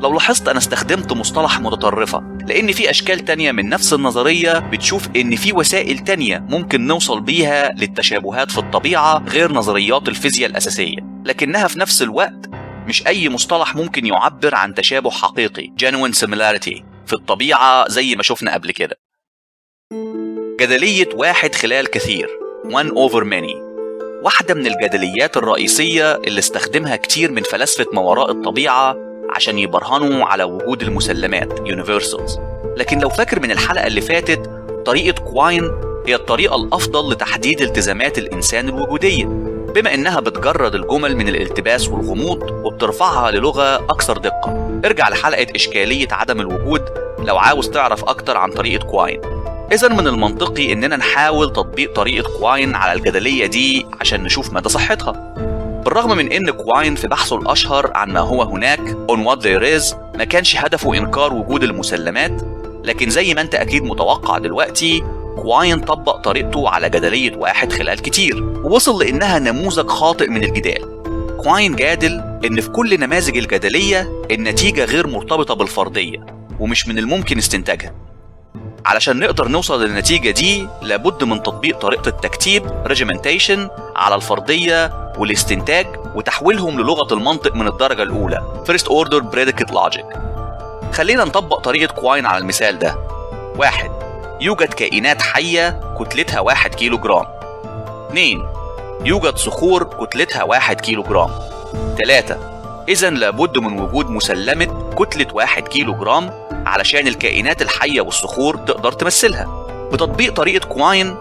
A: لو لاحظت أنا استخدمت مصطلح متطرفة لأن في أشكال تانية من نفس النظرية بتشوف إن في وسائل تانية ممكن نوصل بيها للتشابهات في الطبيعة غير نظريات الفيزياء الأساسية، لكنها في نفس الوقت مش أي مصطلح ممكن يعبر عن تشابه حقيقي genuine similarity في الطبيعة زي ما شفنا قبل كده. جدلية واحد خلال كثير one over many واحدة من الجدليات الرئيسية اللي استخدمها كتير من فلاسفة ما وراء الطبيعة عشان يبرهنوا على وجود المسلمات universals. لكن لو فاكر من الحلقة اللي فاتت، طريقة كواين هي الطريقة الأفضل لتحديد التزامات الإنسان الوجودية، بما إنها بتجرد الجمل من الالتباس والغموض وبترفعها للغة أكثر دقة. ارجع لحلقة إشكالية عدم الوجود لو عاوز تعرف أكتر عن طريقة كواين. إذن من المنطقي إننا نحاول تطبيق طريقة كواين على الجدلية دي عشان نشوف مدى صحتها. بالرغم من إن كواين في بحثه الأشهر عن ما هو هناك On What There Is ما كانش هدفه إنكار وجود المسلمات، لكن زي ما أنت أكيد متوقع دلوقتي كواين طبق طريقته على جدلية واحد خلال كتير ووصل لإنها نموذج خاطئ من الجدال. كواين جادل إن في كل نماذج الجدلية النتيجة غير مرتبطة بالفرضية ومش من الممكن استنتاجها. علشان نقدر نوصل للنتيجة دي لابد من تطبيق طريقة التكتيب regimentation على الفرضية والاستنتاج وتحويلهم للغة المنطق من الدرجة الأولى First Order Predicate Logic. خلينا نطبق طريقة كواين على المثال ده. 1. يوجد كائنات حية كتلتها 1 كيلو جرام. 2، يوجد صخور كتلتها 1 كيلو جرام. 3، إذا لابد من وجود مسلمة كتلة 1 كيلو جرام علشان الكائنات الحية والصخور تقدر تمثلها. بتطبيق طريقة كواين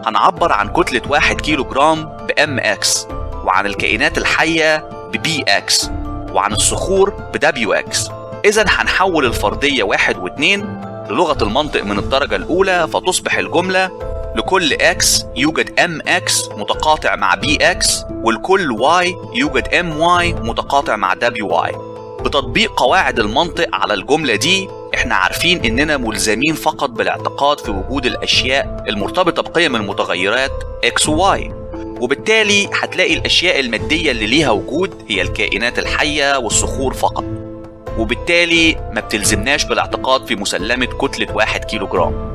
A: هنعبر عن كتلة 1 كيلو جرام ب MX، وعن الكائنات الحية ب BX، وعن الصخور ب WX. إذا هنحول الفرضية 1 و2 للغة المنطق من الدرجة الأولى، فتصبح الجملة لكل X يوجد MX متقاطع مع BX، ولكل Y يوجد MY متقاطع مع WY. بتطبيق قواعد المنطق على الجملة دي احنا عارفين اننا ملزمين فقط بالاعتقاد في وجود الاشياء المرتبطة بقيم المتغيرات X و Y، وبالتالي هتلاقي الاشياء المادية اللي ليها وجود هي الكائنات الحية والصخور فقط، وبالتالي ما بتلزمناش بالاعتقاد في مسلمة كتلة 1 كيلو جرام.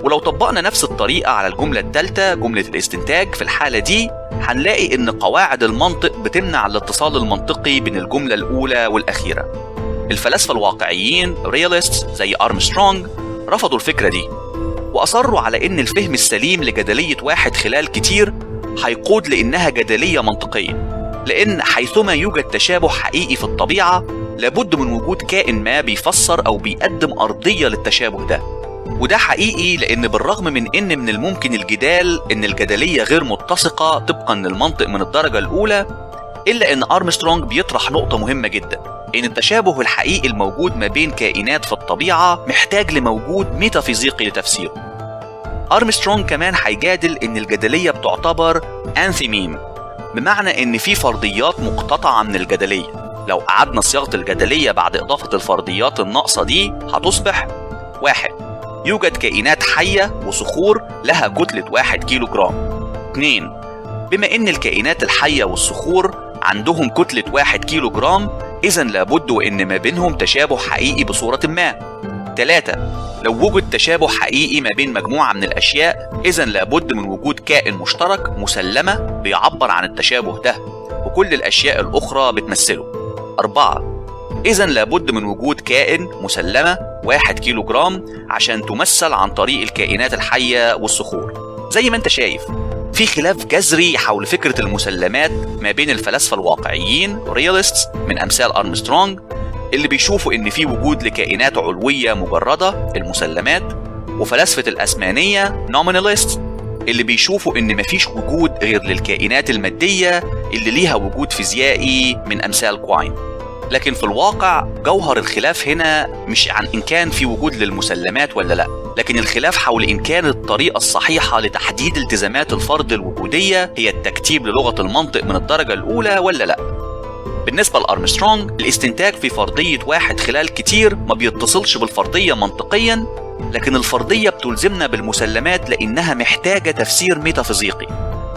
A: ولو طبقنا نفس الطريقة على الجملة الثالثة، جملة الاستنتاج، في الحالة دي هنلاقي إن قواعد المنطق بتمنع الاتصال المنطقي بين الجملة الأولى والأخيرة. الفلاسفة الواقعيين realists زي أرمسترونج رفضوا الفكرة دي، وأصروا على إن الفهم السليم لجدلية واحد خلال كتير هيقود لإنها جدلية منطقية، لأن حيثما يوجد تشابه حقيقي في الطبيعة لابد من وجود كائن ما بيفسر أو بيقدم أرضية للتشابه ده. وده حقيقي لأن بالرغم من إن من الممكن الجدال إن الجدلية غير متسقة طبقا للمنطق من الدرجة الأولى، إلا إن أرمسترونج بيطرح نقطة مهمة جدا، إن التشابه الحقيقي الموجود ما بين كائنات في الطبيعة محتاج لموجود ميتافيزيقي لتفسيره. أرمسترونج كمان هيجادل إن الجدلية بتعتبر enthymeme، بمعنى إن في فرضيات مقتطعة من الجدلية. لو قعدنا صياغة الجدلية بعد إضافة الفرضيات الناقصة دي هتصبح: 1، يوجد كائنات حية وصخور لها كتلة 1 كيلو جرام. 2، بما إن الكائنات الحية والصخور عندهم كتلة 1 كيلو جرام، إذا لابد وإن ما بينهم تشابه حقيقي بصورة ما. 3، لو وجد تشابه حقيقي ما بين مجموعة من الأشياء، إذا لابد من وجود كائن مشترك مسلمة بيعبر عن التشابه ده، وكل الأشياء الأخرى بتمثله. 4، إذا لابد من وجود كائن مسلمة 1 كيلو جرام عشان تمثل عن طريق الكائنات الحية والصخور. زي ما انت شايف في خلاف جذري حول فكرة المسلمات ما بين الفلاسفة الواقعيين realists من أمثال أرمسترونج، اللي بيشوفوا إن في وجود لكائنات علوية مجردة المسلمات، وفلاسفة الأسمانية nominalists اللي بيشوفوا إن مفيش وجود غير للكائنات المادية اللي ليها وجود فيزيائي من أمثال كواين. لكن في الواقع جوهر الخلاف هنا مش عن إن كان في وجود للمسلمات ولا لا، لكن الخلاف حول إن كان الطريقة الصحيحة لتحديد التزامات الفرد الوجودية هي التكتيب للغة المنطق من الدرجة الأولى ولا لا. بالنسبة لأرمسترونج، الاستنتاج في فرضية واحد خلال كتير ما بيتصلش بالفرضية منطقيا، لكن الفرضية بتلزمنا بالمسلمات لأنها محتاجة تفسير ميتافيزيقي.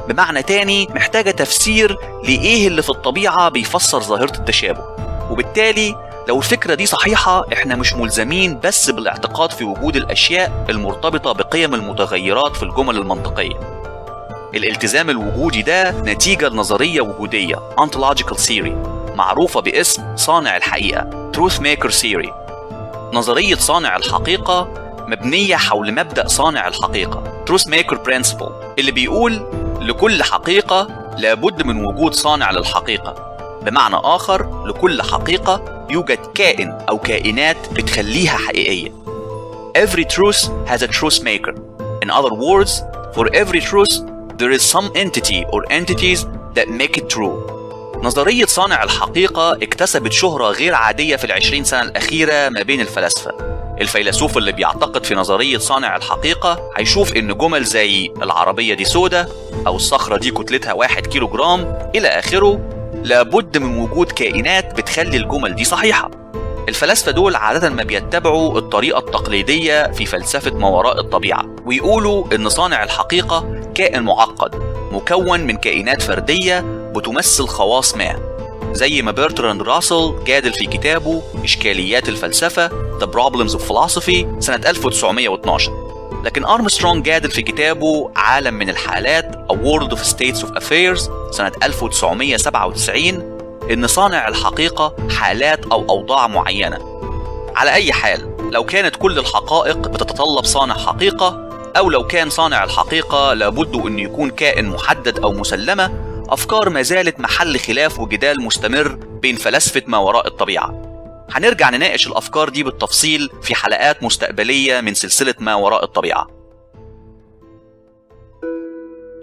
A: بمعنى تاني محتاجة تفسير لإيه اللي في الطبيعة بيفسر ظاهرة التشابه، وبالتالي لو الفكرة دي صحيحة احنا مش ملزمين بس بالاعتقاد في وجود الأشياء المرتبطة بقيم المتغيرات في الجمل المنطقية. الالتزام الوجودي ده نتيجة لنظرية وجودية ontological theory معروفة باسم صانع الحقيقة truth maker theory. نظرية صانع الحقيقة مبنية حول مبدأ صانع الحقيقة truth maker principle اللي بيقول لكل حقيقة لابد من وجود صانع للحقيقة. بمعنى آخر لكل حقيقة يوجد كائن أو كائنات بتخليها حقيقية. Every truth has a truth maker. In other words, for every truth there is some entity or entities that make it true. نظرية صانع الحقيقة اكتسبت شهرة غير عادية في 20 سنة الأخيرة ما بين الفلاسفة. الفيلسوف اللي بيعتقد في نظرية صانع الحقيقة هيشوف إن جمل زي العربية دي سودة أو الصخرة دي كتلتها 1 كيلو جرام إلى آخره لابد من وجود كائنات بتخلي الجمل دي صحيحة. الفلاسفة دول عادة ما بيتبعوا الطريقة التقليدية في فلسفة ما وراء الطبيعة، ويقولوا إن صانع الحقيقة كائن معقد مكون من كائنات فردية بتمثل خواص ما، زي ما برتراند راسل جادل في كتابه إشكاليات الفلسفة The Problems of Philosophy سنة 1912. لكن أرمسترونج جادل في كتابه عالم من الحالات A World of States of Affairs سنة 1997 إن صانع الحقيقة حالات أو أوضاع معينة. على أي حال لو كانت كل الحقائق بتتطلب صانع حقيقة، أو لو كان صانع الحقيقة لابد أن يكون كائن محدد أو مسلمة، أفكار ما زالت محل خلاف وجدال مستمر بين فلاسفة ما وراء الطبيعة. هنرجع نناقش الأفكار دي بالتفصيل في حلقات مستقبلية من سلسلة ما وراء الطبيعة.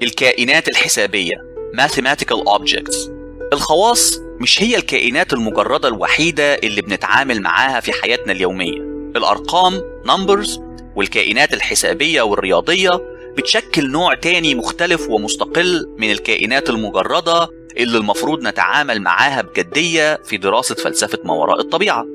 A: الكائنات الحسابية Mathematical Objects. الخواص مش هي الكائنات المجردة الوحيدة اللي بنتعامل معاها في حياتنا اليومية. الأرقام Numbers والكائنات الحسابية والرياضية بتشكل نوع تاني مختلف ومستقل من الكائنات المجردة اللي المفروض نتعامل معاها بجدية في دراسة فلسفة ما وراء الطبيعة.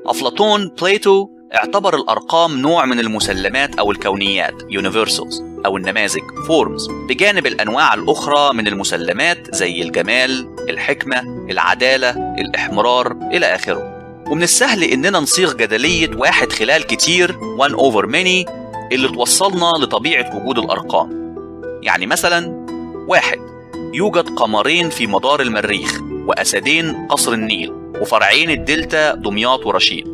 A: أفلاطون Plato اعتبر الأرقام نوع من المسلمات أو الكونيات Universals أو النماذج Forms، بجانب الأنواع الأخرى من المسلمات زي الجمال، الحكمة، العدالة، الإحمرار إلى آخره. ومن السهل إننا نصيغ جدلية واحد خلال كتير 1 over many اللي توصلنا لطبيعة وجود الأرقام. يعني مثلا 1 يوجد قمرين في مدار المريخ وأسدين قصر النيل وفرعين الدلتا دمياط ورشيد.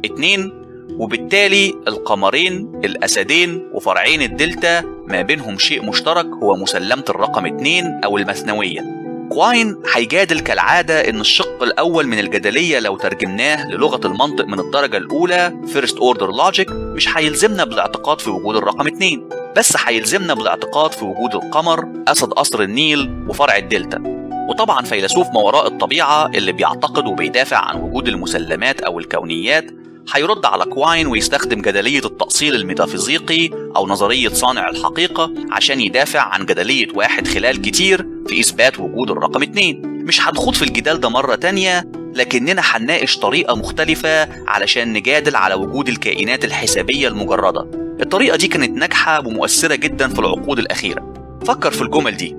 A: 2 وبالتالي القمرين الأسدين وفرعين الدلتا ما بينهم شيء مشترك هو مسلمة الرقم 2 أو المثنوية. كواين هيجادل كالعادة إن الشق الأول من الجدلية لو ترجمناه للغة المنطق من الدرجة الأولى First Order Logic مش هيلزمنا بالاعتقاد في وجود الرقم 2، بس هيلزمنا بالاعتقاد في وجود القمر، أسد قصر النيل وفرع الدلتا. وطبعا فيلسوف ما وراء الطبيعة اللي بيعتقد وبيدافع عن وجود المسلمات أو الكونيات هيرد على كواين ويستخدم جدلية التأصيل الميتافيزيقي أو نظرية صانع الحقيقة عشان يدافع عن جدلية واحد خلال كتير في إثبات وجود الرقم 2. مش هنخوض في الجدال ده مرة تانية، لكننا هنناقش طريقة مختلفة علشان نجادل على وجود الكائنات الحسابية المجردة. الطريقة دي كانت ناجحة ومؤثرة جدا في العقود الأخيرة. فكر في الجمل دي: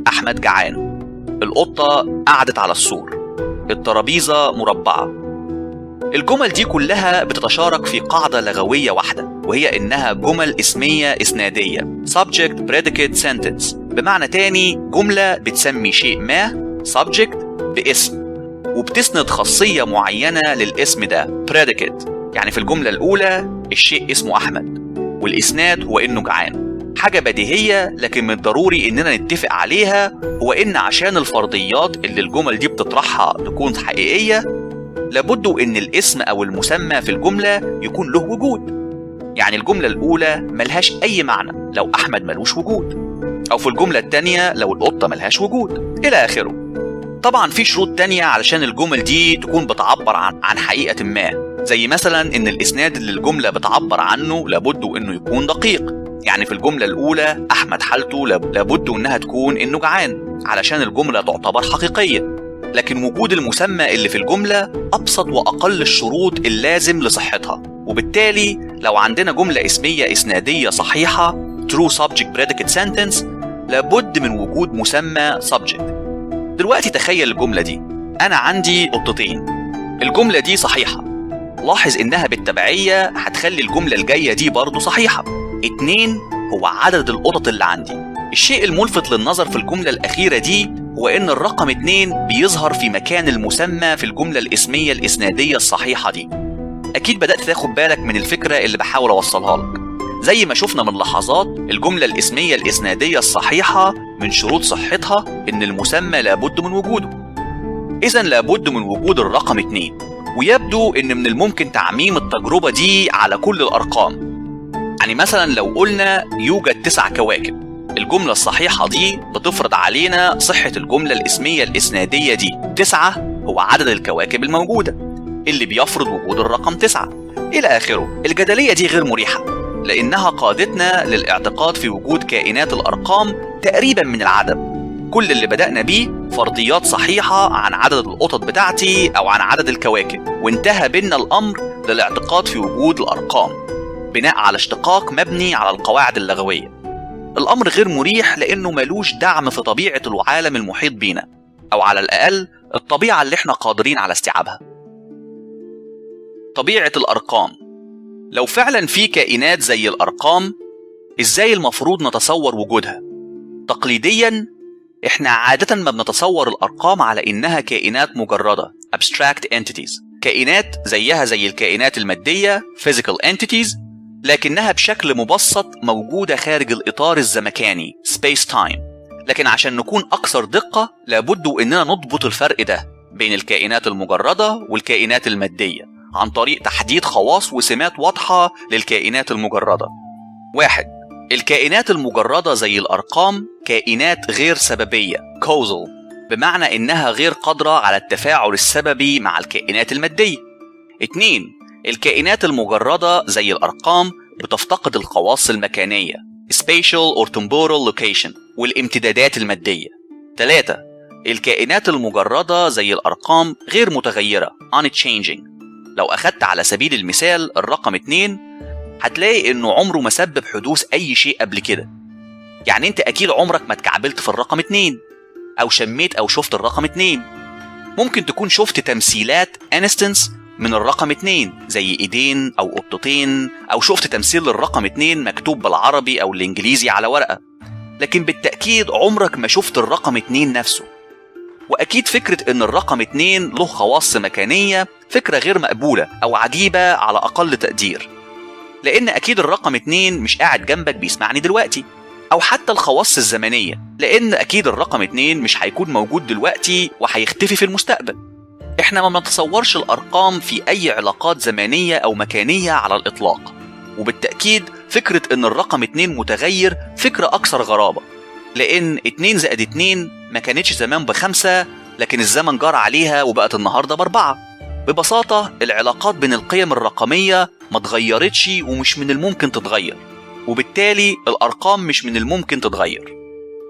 A: أحمد جعان، القطة قعدت على السور، الترابيزة مربعة. الجمل دي كلها بتتشارك في قاعدة لغوية واحدة، وهي إنها جمل اسمية إسنادية Subject Predicate Sentence. بمعنى تاني جملة بتسمي شيء ما Subject باسم وبتسند خاصية معينة للاسم ده Predicate. يعني في الجملة الأولى الشيء اسمه أحمد والإسناد هو إنه جعان. حاجة بديهية لكن من الضروري إننا نتفق عليها هو إن عشان الفرضيات اللي الجمل دي بتطرحها تكون حقيقية لابد إن الاسم أو المسمى في الجملة يكون له وجود. يعني الجملة الأولى ملهاش أي معنى لو أحمد ملوش وجود، أو في الجملة التانية لو القطة ملهاش وجود، إلى آخره. طبعا في شروط تانية علشان الجمل دي تكون بتعبر عن حقيقة ما، زي مثلا إن الإسناد اللي الجملة بتعبر عنه لابد إنه يكون دقيق. يعني في الجملة الأولى أحمد حالته لابد إنها تكون إنه جعان علشان الجملة تعتبر حقيقية، لكن وجود المسمى اللي في الجملة أبسط وأقل الشروط اللازم لصحتها. وبالتالي لو عندنا جملة اسمية إسنادية صحيحة True Subject Predicate Sentence لابد من وجود مسمى Subject. دلوقتي تخيل الجملة دي: أنا عندي قطتين. الجملة دي صحيحة، لاحظ إنها بالتبعية هتخلي الجملة الجاية دي برضو صحيحة. 2 هو عدد القطط اللي عندي. الشيء الملفت للنظر في الجملة الأخيرة دي هو إن الرقم 2 بيظهر في مكان المسمى في الجملة الاسمية الإسنادية الصحيحة دي. أكيد بدأت تاخد بالك من الفكرة اللي بحاول أوصلها لك. زي ما شفنا من لحظات، الجملة الاسمية الإسنادية الصحيحة من شروط صحتها إن المسمى لابد من وجوده. إذن لابد من وجود الرقم 2، ويبدو إن من الممكن تعميم التجربة دي على كل الأرقام. يعني مثلا لو قلنا يوجد 9 كواكب، الجملة الصحيحة دي بتفرض علينا صحة الجملة الاسمية الإسنادية دي. 9 هو عدد الكواكب الموجودة اللي بيفرض وجود الرقم 9 إلى آخره. الجدلية دي غير مريحة لأنها قادتنا للاعتقاد في وجود كائنات الأرقام تقريبا من العدم. كل اللي بدأنا بيه فرضيات صحيحة عن عدد القطط بتاعتي أو عن عدد الكواكب، وانتهى بينا الأمر للاعتقاد في وجود الأرقام بناء على اشتقاق مبني على القواعد اللغوية. الأمر غير مريح لأنه ملوش دعم في طبيعة العالم المحيط بينا، أو على الأقل الطبيعة اللي احنا قادرين على استيعابها. طبيعة الأرقام: لو فعلا في كائنات زي الأرقام، إزاي المفروض نتصور وجودها؟ تقليديا احنا عادة ما بنتصور الأرقام على إنها كائنات مجردة abstract entities، كائنات زيها زي الكائنات المادية physical entities، لكنها بشكل مبسط موجودة خارج الإطار الزمكاني space time. لكن عشان نكون أكثر دقة لابد إننا نضبط الفرق ده بين الكائنات المجردة والكائنات المادية عن طريق تحديد خواص وسمات واضحة للكائنات المجردة. 1. الكائنات المجردة زي الأرقام كائنات غير سببية causal، بمعنى إنها غير قادرة على التفاعل السببي مع الكائنات المادية. 2. الكائنات المجردة زي الأرقام بتفتقد الخواص المكانية spatial or temporal location والامتدادات المادية. 3. الكائنات المجردة زي الأرقام غير متغيرة unchanging. لو أخدت على سبيل المثال الرقم 2 هتلاقي إنه عمره ما سبب حدوث أي شيء قبل كده. يعني أنت أكيد عمرك ما اتكعبلت في الرقم 2 أو شميت أو شفت الرقم 2. ممكن تكون شفت تمثيلات instance من الرقم 2 زي ايدين او قطتين، او شفت تمثيل للرقم 2 مكتوب بالعربي او الانجليزي على ورقه، لكن بالتاكيد عمرك ما شفت الرقم 2 نفسه. واكيد فكره ان الرقم 2 له خواص مكانيه فكره غير مقبوله او عجيبه على اقل تقدير، لان اكيد الرقم 2 مش قاعد جنبك بيسمعني دلوقتي، او حتى الخواص الزمنيه، لان اكيد الرقم 2 مش هيكون موجود دلوقتي وهيختفي في المستقبل. احنا ما بنتصورش الارقام في اي علاقات زمنيه او مكانيه على الاطلاق، وبالتاكيد فكره ان الرقم 2 متغير فكره اكثر غرابه، لان 2 زائد 2 ما كانتش زمان ب5، لكن الزمن جرى عليها وبقت النهارده ب4. ببساطه العلاقات بين القيم الرقميه ما اتغيرتش ومش من الممكن تتغير، وبالتالي الارقام مش من الممكن تتغير.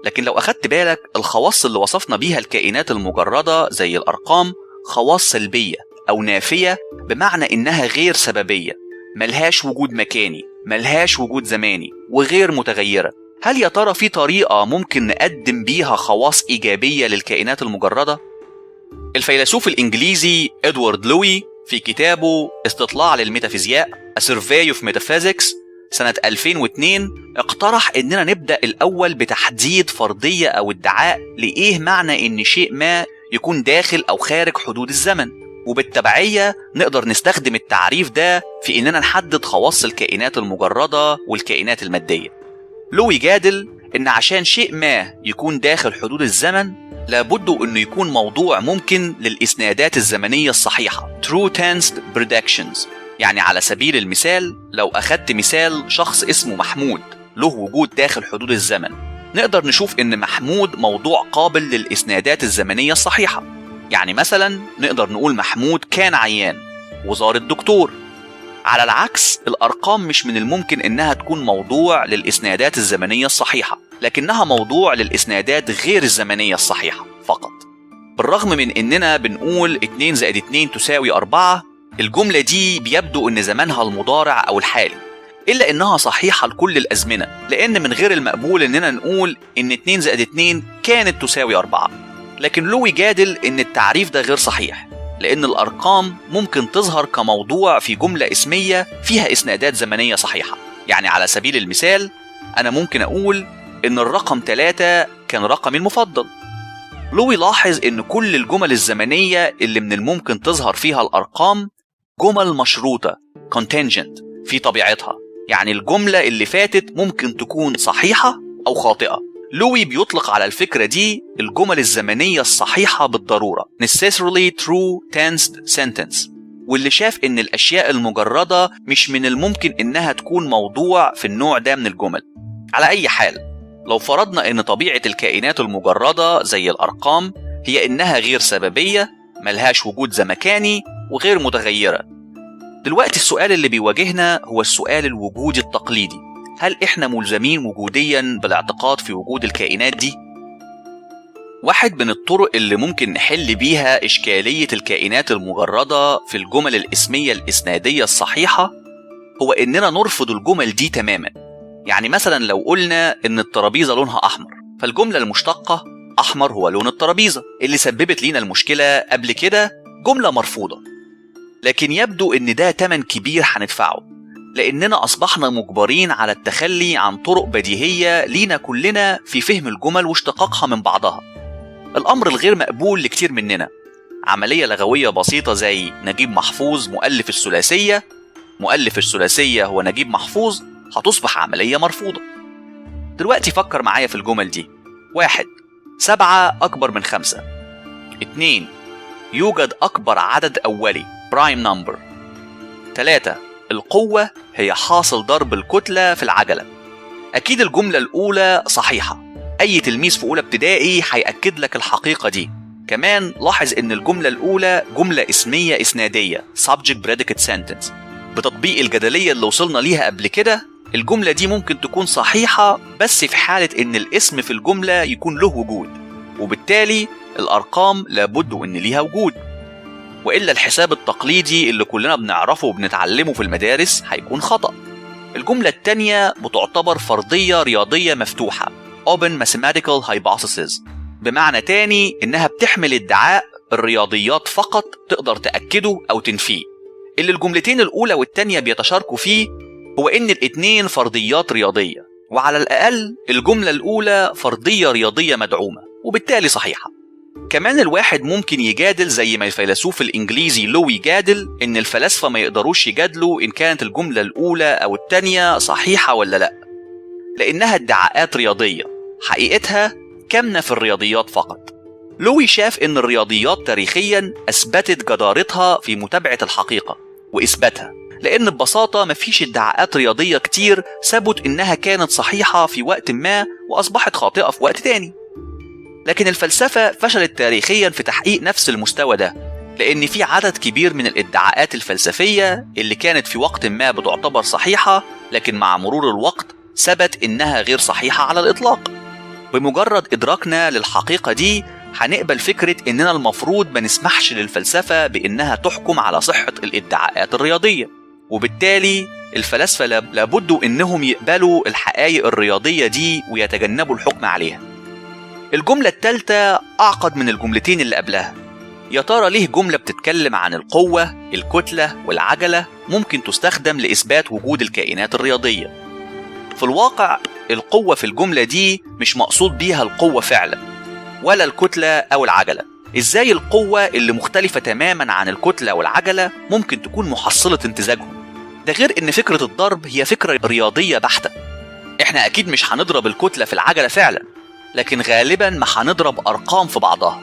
A: لكن لو اخدت بالك الخواص اللي وصفنا بيها الكائنات المجرده زي الارقام خواص سلبية أو نافية، بمعنى إنها غير سببية، ملهاش وجود مكاني، ملهاش وجود زماني، وغير متغيرة. هل يا ترى في طريقة ممكن نقدم بيها خواص إيجابية للكائنات المجردة؟ الفيلسوف الإنجليزي إدوارد لوي في كتابه استطلاع للميتافيزياء A Survey of Metaphysics سنة 2002 اقترح إننا نبدأ الأول بتحديد فرضية أو ادعاء لإيه معنى إن شيء ما يكون داخل أو خارج حدود الزمن، وبالتبعية نقدر نستخدم التعريف ده في إننا نحدد خواص الكائنات المجردة والكائنات المادية. لوي جادل إن عشان شيء ما يكون داخل حدود الزمن لابد إنه يكون موضوع ممكن للإسنادات الزمنية الصحيحة True Tensed Predictions. يعني على سبيل المثال لو أخدت مثال شخص اسمه محمود له وجود داخل حدود الزمن، نقدر نشوف إن محمود موضوع قابل للإسنادات الزمنية الصحيحة. يعني مثلا نقدر نقول محمود كان عيان وزار الدكتور. على العكس الأرقام مش من الممكن إنها تكون موضوع للإسنادات الزمنية الصحيحة، لكنها موضوع للإسنادات غير الزمنية الصحيحة فقط. بالرغم من إننا بنقول 2 زائد 2 تساوي 4، الجملة دي بيبدو إن زمنها المضارع أو الحالي، إلا إنها صحيحة لكل الأزمنة، لأن من غير المقبول إننا نقول إن 2 زائد 2 كانت تساوي 4. لكن لوي جادل إن التعريف ده غير صحيح، لأن الأرقام ممكن تظهر كموضوع في جملة اسمية فيها إسنادات زمنية صحيحة. يعني على سبيل المثال أنا ممكن أقول إن الرقم 3 كان رقمي المفضل. لوي لاحظ إن كل الجمل الزمنية اللي من الممكن تظهر فيها الأرقام جمل مشروطة contingent في طبيعتها، يعني الجملة اللي فاتت ممكن تكون صحيحة أو خاطئة. لوي بيطلق على الفكرة دي الجمل الزمنية الصحيحة بالضرورة necessarily true tensed sentence، واللي شاف إن الأشياء المجردة مش من الممكن إنها تكون موضوع في النوع ده من الجمل. على أي حال لو فرضنا إن طبيعة الكائنات المجردة زي الأرقام هي إنها غير سببية، ملهاش وجود زمكاني، وغير متغيرة، دلوقتي السؤال اللي بيواجهنا هو السؤال الوجودي التقليدي: هل إحنا ملزمين وجوديا بالاعتقاد في وجود الكائنات دي؟ واحد من الطرق اللي ممكن نحل بيها إشكالية الكائنات المجردة في الجمل الاسمية الإسنادية الصحيحة هو إننا نرفض الجمل دي تماما. يعني مثلا لو قلنا إن الترابيزة لونها أحمر، فالجملة المشتقة أحمر هو لون الترابيزة اللي سببت لينا المشكلة قبل كده جملة مرفوضة. لكن يبدو إن ده تمن كبير هندفعه، لأننا أصبحنا مجبرين على التخلي عن طرق بديهية لينا كلنا في فهم الجمل واشتقاقها من بعضها، الأمر الغير مقبول لكتير مننا. عملية لغوية بسيطة زي نجيب محفوظ مؤلف الثلاثية، مؤلف الثلاثية هو نجيب محفوظ، هتصبح عملية مرفوضة. دلوقتي فكر معايا في الجمل دي. 1، 7 أكبر من 5. 2، يوجد أكبر عدد أولي prime number. 3، القوة هي حاصل ضرب الكتلة في العجلة. أكيد الجملة الأولى صحيحة، أي تلميذ في أولى ابتدائي هيأكد لك الحقيقة دي. كمان لاحظ إن الجملة الأولى جملة اسمية إسنادية subject predicate sentence. بتطبيق الجدلية اللي وصلنا ليها قبل كده، الجملة دي ممكن تكون صحيحة بس في حالة إن الاسم في الجملة يكون له وجود، وبالتالي الأرقام لابد إن ليها وجود، وإلا الحساب التقليدي اللي كلنا بنعرفه وبنتعلمه في المدارس هيكون خطأ. الجملة التانية بتعتبر فرضية رياضية مفتوحة Open Mathematical Hypothesis، بمعنى تاني إنها بتحمل ادعاء الرياضيات فقط تقدر تأكده أو تنفيه. اللي الجملتين الأولى والتانية بيتشاركوا فيه هو إن الاتنين فرضيات رياضية، وعلى الأقل الجملة الأولى فرضية رياضية مدعومة وبالتالي صحيحة. كمان الواحد ممكن يجادل زي ما الفيلسوف الإنجليزي لوي جادل إن الفلاسفة ما يقدروش يجادلوا إن كانت الجملة الأولى أو التانية صحيحة ولا لأ، لأنها ادعاءات رياضية حقيقتها كامنة في الرياضيات فقط. لوي شاف إن الرياضيات تاريخيا أثبتت جدارتها في متابعة الحقيقة وإثباتها، لأن ببساطة مفيش ادعاءات رياضية كتير ثبت إنها كانت صحيحة في وقت ما وأصبحت خاطئة في وقت تاني. لكن الفلسفة فشلت تاريخيا في تحقيق نفس المستوى ده، لأن في عدد كبير من الادعاءات الفلسفية اللي كانت في وقت ما بتعتبر صحيحة، لكن مع مرور الوقت ثبت إنها غير صحيحة على الإطلاق. بمجرد إدراكنا للحقيقة دي هنقبل فكرة إننا المفروض ما نسمحش للفلسفة بإنها تحكم على صحة الادعاءات الرياضية، وبالتالي الفلاسفة لابد إنهم يقبلوا الحقائق الرياضية دي ويتجنبوا الحكم عليها. الجملة الثالثة أعقد من الجملتين اللي قبلها. يا ترى ليه جملة بتتكلم عن القوة، الكتلة والعجلة ممكن تستخدم لإثبات وجود الكائنات الرياضية؟ في الواقع القوة في الجملة دي مش مقصود بيها القوة فعلا، ولا الكتلة أو العجلة. إزاي القوة اللي مختلفة تماما عن الكتلة والعجلة ممكن تكون محصلة امتزاجهم؟ ده غير إن فكرة الضرب هي فكرة رياضية بحتة. إحنا أكيد مش هنضرب الكتلة في العجلة فعلا، لكن غالبا ما هنضرب أرقام في بعضها،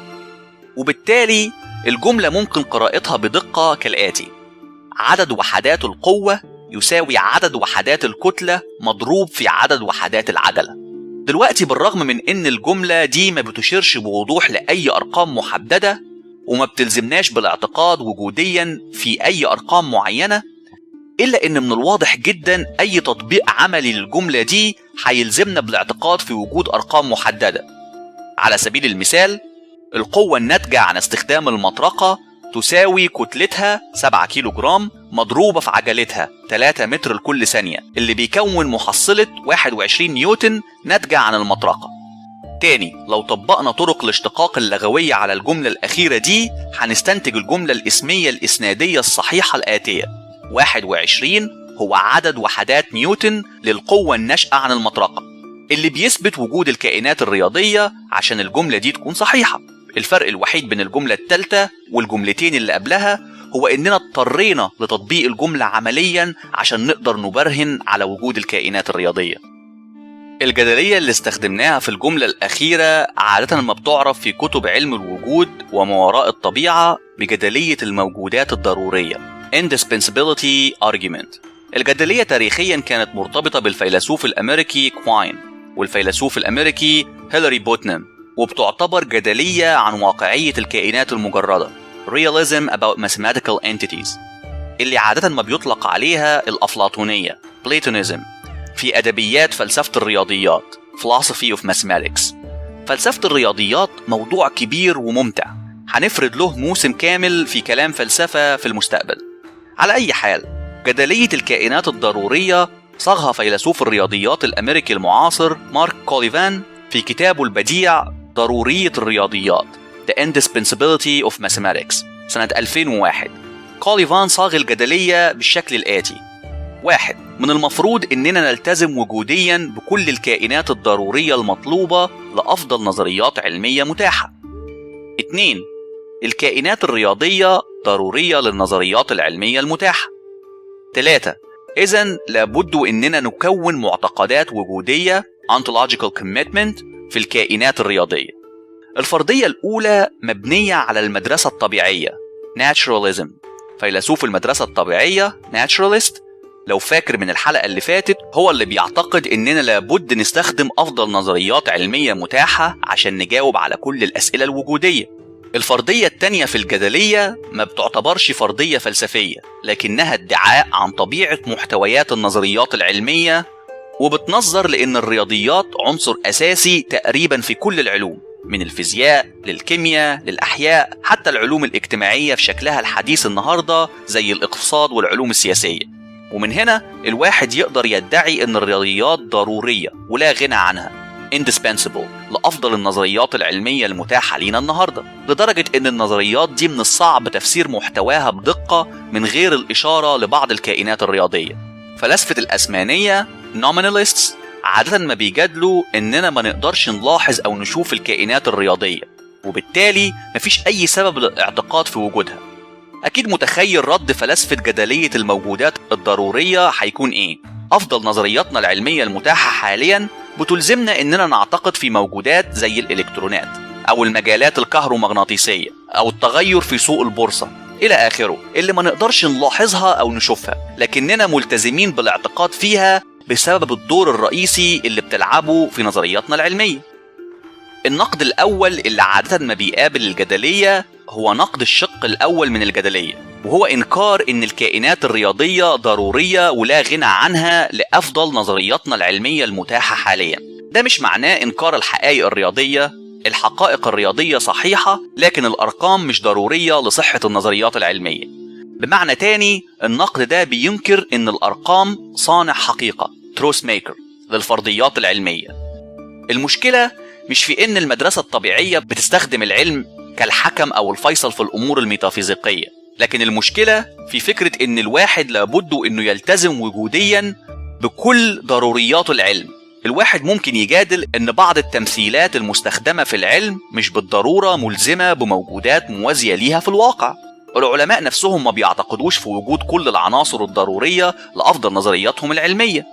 A: وبالتالي الجملة ممكن قراءتها بدقة كالآتي: عدد وحدات القوة يساوي عدد وحدات الكتلة مضروب في عدد وحدات العجلة. دلوقتي بالرغم من إن الجملة دي ما بتشيرش بوضوح لأي أرقام محددة وما بتلزمناش بالاعتقاد وجوديا في أي أرقام معينة، إلا إن من الواضح جدا أي تطبيق عملي للجملة دي هيلزمنا بالاعتقاد في وجود أرقام محددة. على سبيل المثال، القوة الناتجة عن استخدام المطرقة تساوي كتلتها 7 كيلو جرام مضروبة في عجلتها 3 متر لكل ثانية، اللي بيكون محصلة 21 نيوتن ناتجة عن المطرقة. تاني، لو طبقنا طرق الاشتقاق اللغوية على الجملة الأخيرة دي هنستنتج الجملة الاسمية الإسنادية الصحيحة الآتية: 21 هو عدد وحدات نيوتن للقوة الناشئة عن المطرقة، اللي بيثبت وجود الكائنات الرياضية عشان الجملة دي تكون صحيحة. الفرق الوحيد بين الجملة الثالثة والجملتين اللي قبلها هو إننا اضطرينا لتطبيق الجملة عمليا عشان نقدر نبرهن على وجود الكائنات الرياضية. الجدلية اللي استخدمناها في الجملة الأخيرة عادة ما بتعرف في كتب علم الوجود وما وراء الطبيعة بجدلية الموجودات الضرورية Indispensability Argument. الجدلية تاريخيا كانت مرتبطة بالفيلسوف الأمريكي كواين والفيلسوف الأمريكي هيلاري بوتنام، وبتعتبر جدلية عن واقعية الكائنات المجردة Realism about Mathematical Entities، اللي عادة ما بيطلق عليها الأفلاطونية Platonism في أدبيات فلسفة الرياضيات Philosophy of Mathematics. فلسفة الرياضيات موضوع كبير وممتع، هنفرد له موسم كامل في كلام فلسفة في المستقبل. على أي حال، جدلية الكائنات الضرورية صاغها فيلسوف الرياضيات الأمريكي المعاصر مارك كوليفان في كتابه البديع ضرورية الرياضيات The Indispensability of Mathematics سنة 2001. كوليفان صاغ الجدلية بالشكل الآتي: 1. من المفروض إننا نلتزم وجوديا بكل الكائنات الضرورية المطلوبة لأفضل نظريات علمية متاحة. 2. الكائنات الرياضية ضرورية للنظريات العلمية المتاحة. 3. إذن لابد إننا نكون معتقدات وجودية ontological commitment في الكائنات الرياضية. الفرضية الأولى مبنية على المدرسة الطبيعية naturalism. فيلسوف المدرسة الطبيعية naturalist، لو فاكر من الحلقة اللي فاتت، هو اللي بيعتقد إننا لابد نستخدم أفضل نظريات علمية متاحة عشان نجاوب على كل الأسئلة الوجودية. الفرضية التانية في الجدلية ما بتعتبرش فرضية فلسفية، لكنها ادعاء عن طبيعة محتويات النظريات العلمية، وبتنظر لأن الرياضيات عنصر أساسي تقريبا في كل العلوم، من الفيزياء للكيمياء للأحياء، حتى العلوم الاجتماعية في شكلها الحديث النهاردة زي الاقتصاد والعلوم السياسية. ومن هنا الواحد يقدر يدعي أن الرياضيات ضرورية ولا غنى عنها indispensable لأفضل النظريات العلمية المتاحة لينا النهاردة، لدرجة أن النظريات دي من الصعب تفسير محتواها بدقة من غير الإشارة لبعض الكائنات الرياضية. فلاسفة الأسمانية nominalists عادة ما بيجادلوا إننا ما نقدرش نلاحظ أو نشوف الكائنات الرياضية، وبالتالي مفيش أي سبب للاعتقاد في وجودها. أكيد متخيل رد فلاسفة جدلية الموجودات الضرورية هيكون إيه؟ أفضل نظرياتنا العلمية المتاحة حاليا بتلزمنا إننا نعتقد في موجودات زي الإلكترونات أو المجالات الكهرومغناطيسية أو التغير في سوق البورصة إلى آخره، اللي ما نقدرش نلاحظها أو نشوفها، لكننا ملتزمين بالاعتقاد فيها بسبب الدور الرئيسي اللي بتلعبه في نظرياتنا العلمية. النقد الأول اللي عادة ما بيقابل الجدلية هو نقد الشق الأول من الجدلية، وهو إنكار إن الكائنات الرياضية ضرورية ولا غنى عنها لأفضل نظرياتنا العلمية المتاحة حاليا. ده مش معناه إنكار الحقائق الرياضية، الحقائق الرياضية صحيحة، لكن الأرقام مش ضرورية لصحة النظريات العلمية. بمعنى تاني، النقد ده بينكر إن الأرقام صانع حقيقة truth maker للفرضيات العلمية. المشكلة مش في إن المدرسة الطبيعية بتستخدم العلم كالحكم أو الفيصل في الأمور الميتافيزيقية، لكن المشكلة في فكرة إن الواحد لابد إنه يلتزم وجوديا بكل ضروريات العلم. الواحد ممكن يجادل إن بعض التمثيلات المستخدمة في العلم مش بالضرورة ملزمة بموجودات موازية ليها في الواقع. العلماء نفسهم ما بيعتقدوش في وجود كل العناصر الضرورية لأفضل نظرياتهم العلمية.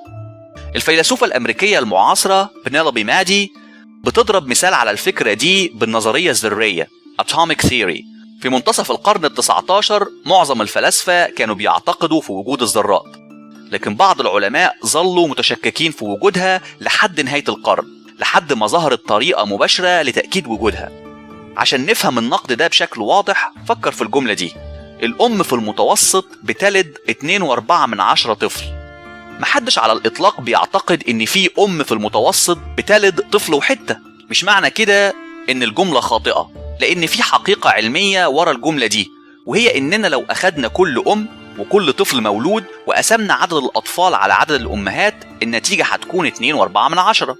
A: الفيلسوفة الأمريكية المعاصرة بنيلوبي مادي بتضرب مثال على الفكرة دي بالنظرية الذرية Atomic Theory. في منتصف القرن ال19 معظم الفلاسفة كانوا بيعتقدوا في وجود الذرات، لكن بعض العلماء ظلوا متشككين في وجودها لحد نهاية القرن، لحد ما ظهرت طريقة مباشرة لتأكيد وجودها. عشان نفهم النقد ده بشكل واضح، فكر في الجملة دي: الأم في المتوسط بتلد 2.4 طفل. محدش على الإطلاق بيعتقد إن في أم في المتوسط بتلد طفل وحتة. مش معنى كده إن الجملة خاطئة، لأن في حقيقة علمية ورا الجملة دي، وهي إننا لو أخدنا كل أم وكل طفل مولود وقسمنا عدد الأطفال على عدد الأمهات، النتيجة هتكون 2.4.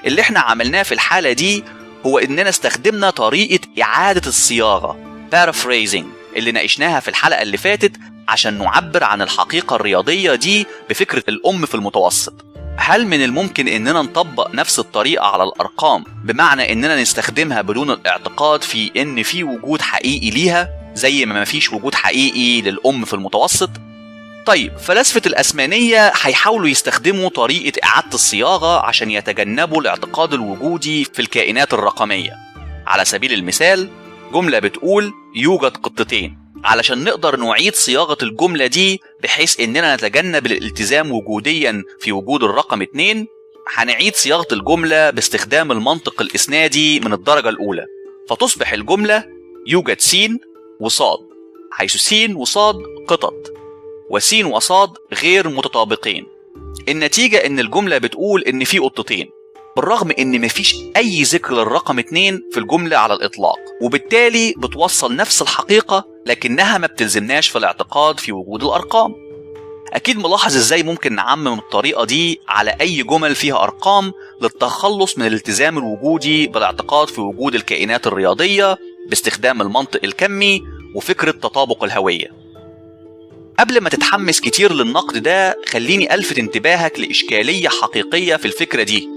A: اللي احنا عملناه في الحالة دي هو إننا استخدمنا طريقة إعادة الصياغة paraphrasing اللي ناقشناها في الحلقة اللي فاتت عشان نعبر عن الحقيقة الرياضية دي بفكرة الأم في المتوسط. هل من الممكن إننا نطبق نفس الطريقة على الأرقام، بمعنى إننا نستخدمها بدون الاعتقاد في إن في وجود حقيقي ليها، زي ما مفيش وجود حقيقي للأم في المتوسط؟ طيب، فلاسفة الأسمانية هيحاولوا يستخدموا طريقة إعادة الصياغة عشان يتجنبوا الاعتقاد الوجودي في الكائنات الرقمية. على سبيل المثال، جملة بتقول يوجد قطتين، علشان نقدر نعيد صياغة الجملة دي بحيث إننا نتجنب الالتزام وجوديا في وجود الرقم 2، هنعيد صياغة الجملة باستخدام المنطق الإسنادي من الدرجة الأولى، فتصبح الجملة يوجد س وصاد، حيث س وصاد قطط وسين وصاد غير متطابقين. النتيجة إن الجملة بتقول إن في قطتين، بالرغم إن مفيش أي ذكر للرقم 2 في الجملة على الإطلاق، وبالتالي بتوصل نفس الحقيقة لكنها ما بتلزمناش في الاعتقاد في وجود الأرقام. أكيد ملاحظ إزاي ممكن نعمم الطريقة دي على أي جمل فيها أرقام للتخلص من الالتزام الوجودي بالاعتقاد في وجود الكائنات الرياضية باستخدام المنطق الكمي وفكرة تطابق الهوية. قبل ما تتحمس كتير للنقد ده، خليني ألفت انتباهك لإشكالية حقيقية في الفكرة دي،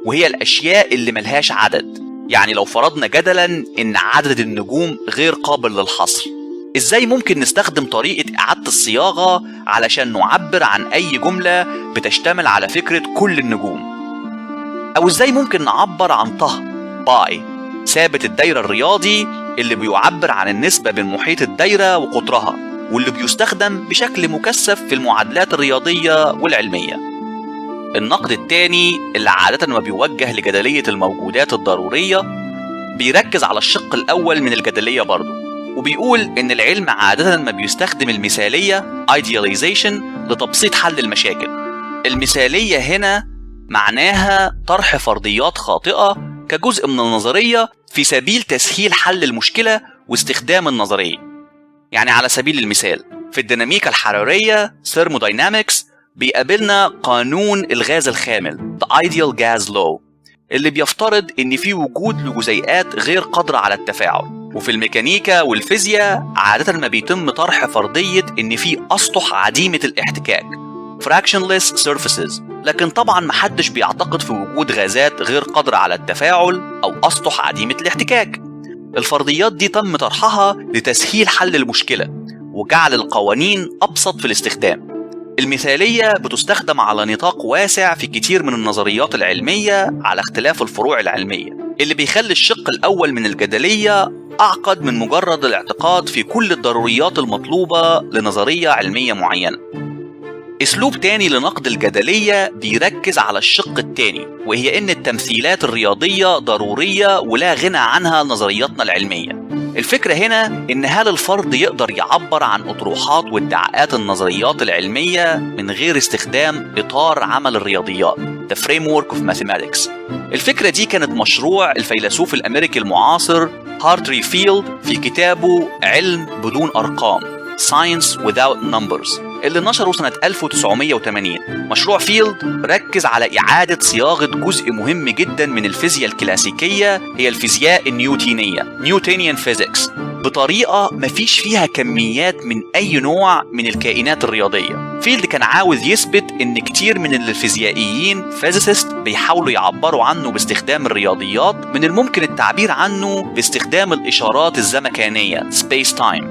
A: وهي الأشياء اللي ملهاش عدد. يعني لو فرضنا جدلا إن عدد النجوم غير قابل للحصر، إزاي ممكن نستخدم طريقة إعادة الصياغة علشان نعبر عن أي جملة بتشتمل على فكرة كل النجوم؟ أو إزاي ممكن نعبر عن طه باي ثابت الدايرة الرياضي اللي بيعبر عن النسبة بين محيط الدايرة وقطرها، واللي بيستخدم بشكل مكثف في المعادلات الرياضية والعلمية. النقد الثاني اللي عادة ما بيوجه لجدلية الموجودات الضرورية بيركز على الشق الأول من الجدلية برضه، وبيقول إن العلم عادة ما بيستخدم المثالية idealization لتبسيط حل المشاكل. المثالية هنا معناها طرح فرضيات خاطئة كجزء من النظرية في سبيل تسهيل حل المشكلة واستخدام النظرية. يعني على سبيل المثال في الديناميكا الحرارية thermodynamics بيقابلنا قانون الغاز الخامل The Ideal Gas Law اللي بيفترض إن في وجود لجزيئات غير قادرة على التفاعل. وفي الميكانيكا والفيزياء عادة ما بيتم طرح فرضية إن في أسطح عديمة الاحتكاك fractionless surfaces، لكن طبعا محدش بيعتقد في وجود غازات غير قادرة على التفاعل أو أسطح عديمة الاحتكاك. الفرضيات دي تم طرحها لتسهيل حل المشكلة وجعل القوانين أبسط في الاستخدام. المثالية بتستخدم على نطاق واسع في كتير من النظريات العلمية على اختلاف الفروع العلمية، اللي بيخلي الشق الأول من الجدلية أعقد من مجرد الاعتقاد في كل الضروريات المطلوبة لنظرية علمية معينة. أسلوب تاني لنقد الجدلية بيركز على الشق التاني، وهي إن التمثيلات الرياضية ضرورية ولا غنى عنها نظرياتنا العلمية. الفكرة هنا إن هل الفرد يقدر يعبر عن أطروحات وادعاءات النظريات العلمية من غير استخدام إطار عمل الرياضيات The Framework of Mathematics. الفكرة دي كانت مشروع الفيلسوف الأمريكي المعاصر هارتري فيلد في كتابه علم بدون أرقام Science Without Numbers اللي نشره سنة 1980. مشروع فيلد ركز على إعادة صياغة جزء مهم جدا من الفيزياء الكلاسيكية، هي الفيزياء النيوتينية Newtonian Physics، بطريقة مفيش فيها كميات من أي نوع من الكائنات الرياضية. فيلد كان عاوز يثبت إن كتير من الفيزيائيين physicists بيحاولوا يعبروا عنه باستخدام الرياضيات من الممكن التعبير عنه باستخدام الإشارات الزمكانية Space Time.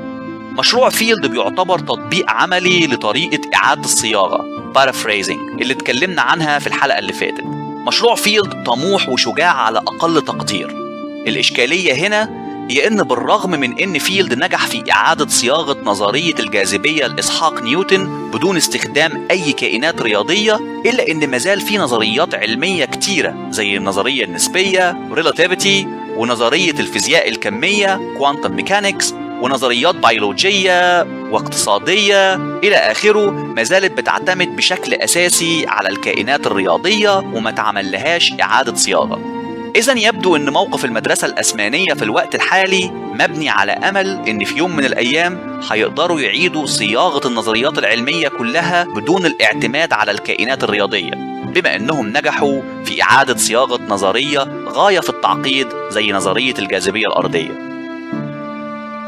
A: مشروع فيلد بيعتبر تطبيق عملي لطريقة إعادة الصياغة paraphrasing اللي اتكلمنا عنها في الحلقة اللي فاتت. مشروع فيلد طموح وشجاع على أقل تقدير. الإشكالية هنا هي إن بالرغم من إن فيلد نجح في إعادة صياغة نظرية الجاذبية لإسحاق نيوتن بدون استخدام أي كائنات رياضية، إلا إن مازال في نظريات علمية كتيرة زي النظرية النسبية relativity، ونظرية الفيزياء الكمية quantum mechanics، ونظريات بيولوجية واقتصادية إلى آخره، ما زالت بتعتمد بشكل أساسي على الكائنات الرياضية وما تعمل لهاش إعادة صياغة. إذن يبدو أن موقف المدرسة الأسمانية في الوقت الحالي مبني على أمل أن في يوم من الأيام هيقدروا يعيدوا صياغة النظريات العلمية كلها بدون الاعتماد على الكائنات الرياضية، بما أنهم نجحوا في إعادة صياغة نظرية غاية في التعقيد زي نظرية الجاذبية الأرضية.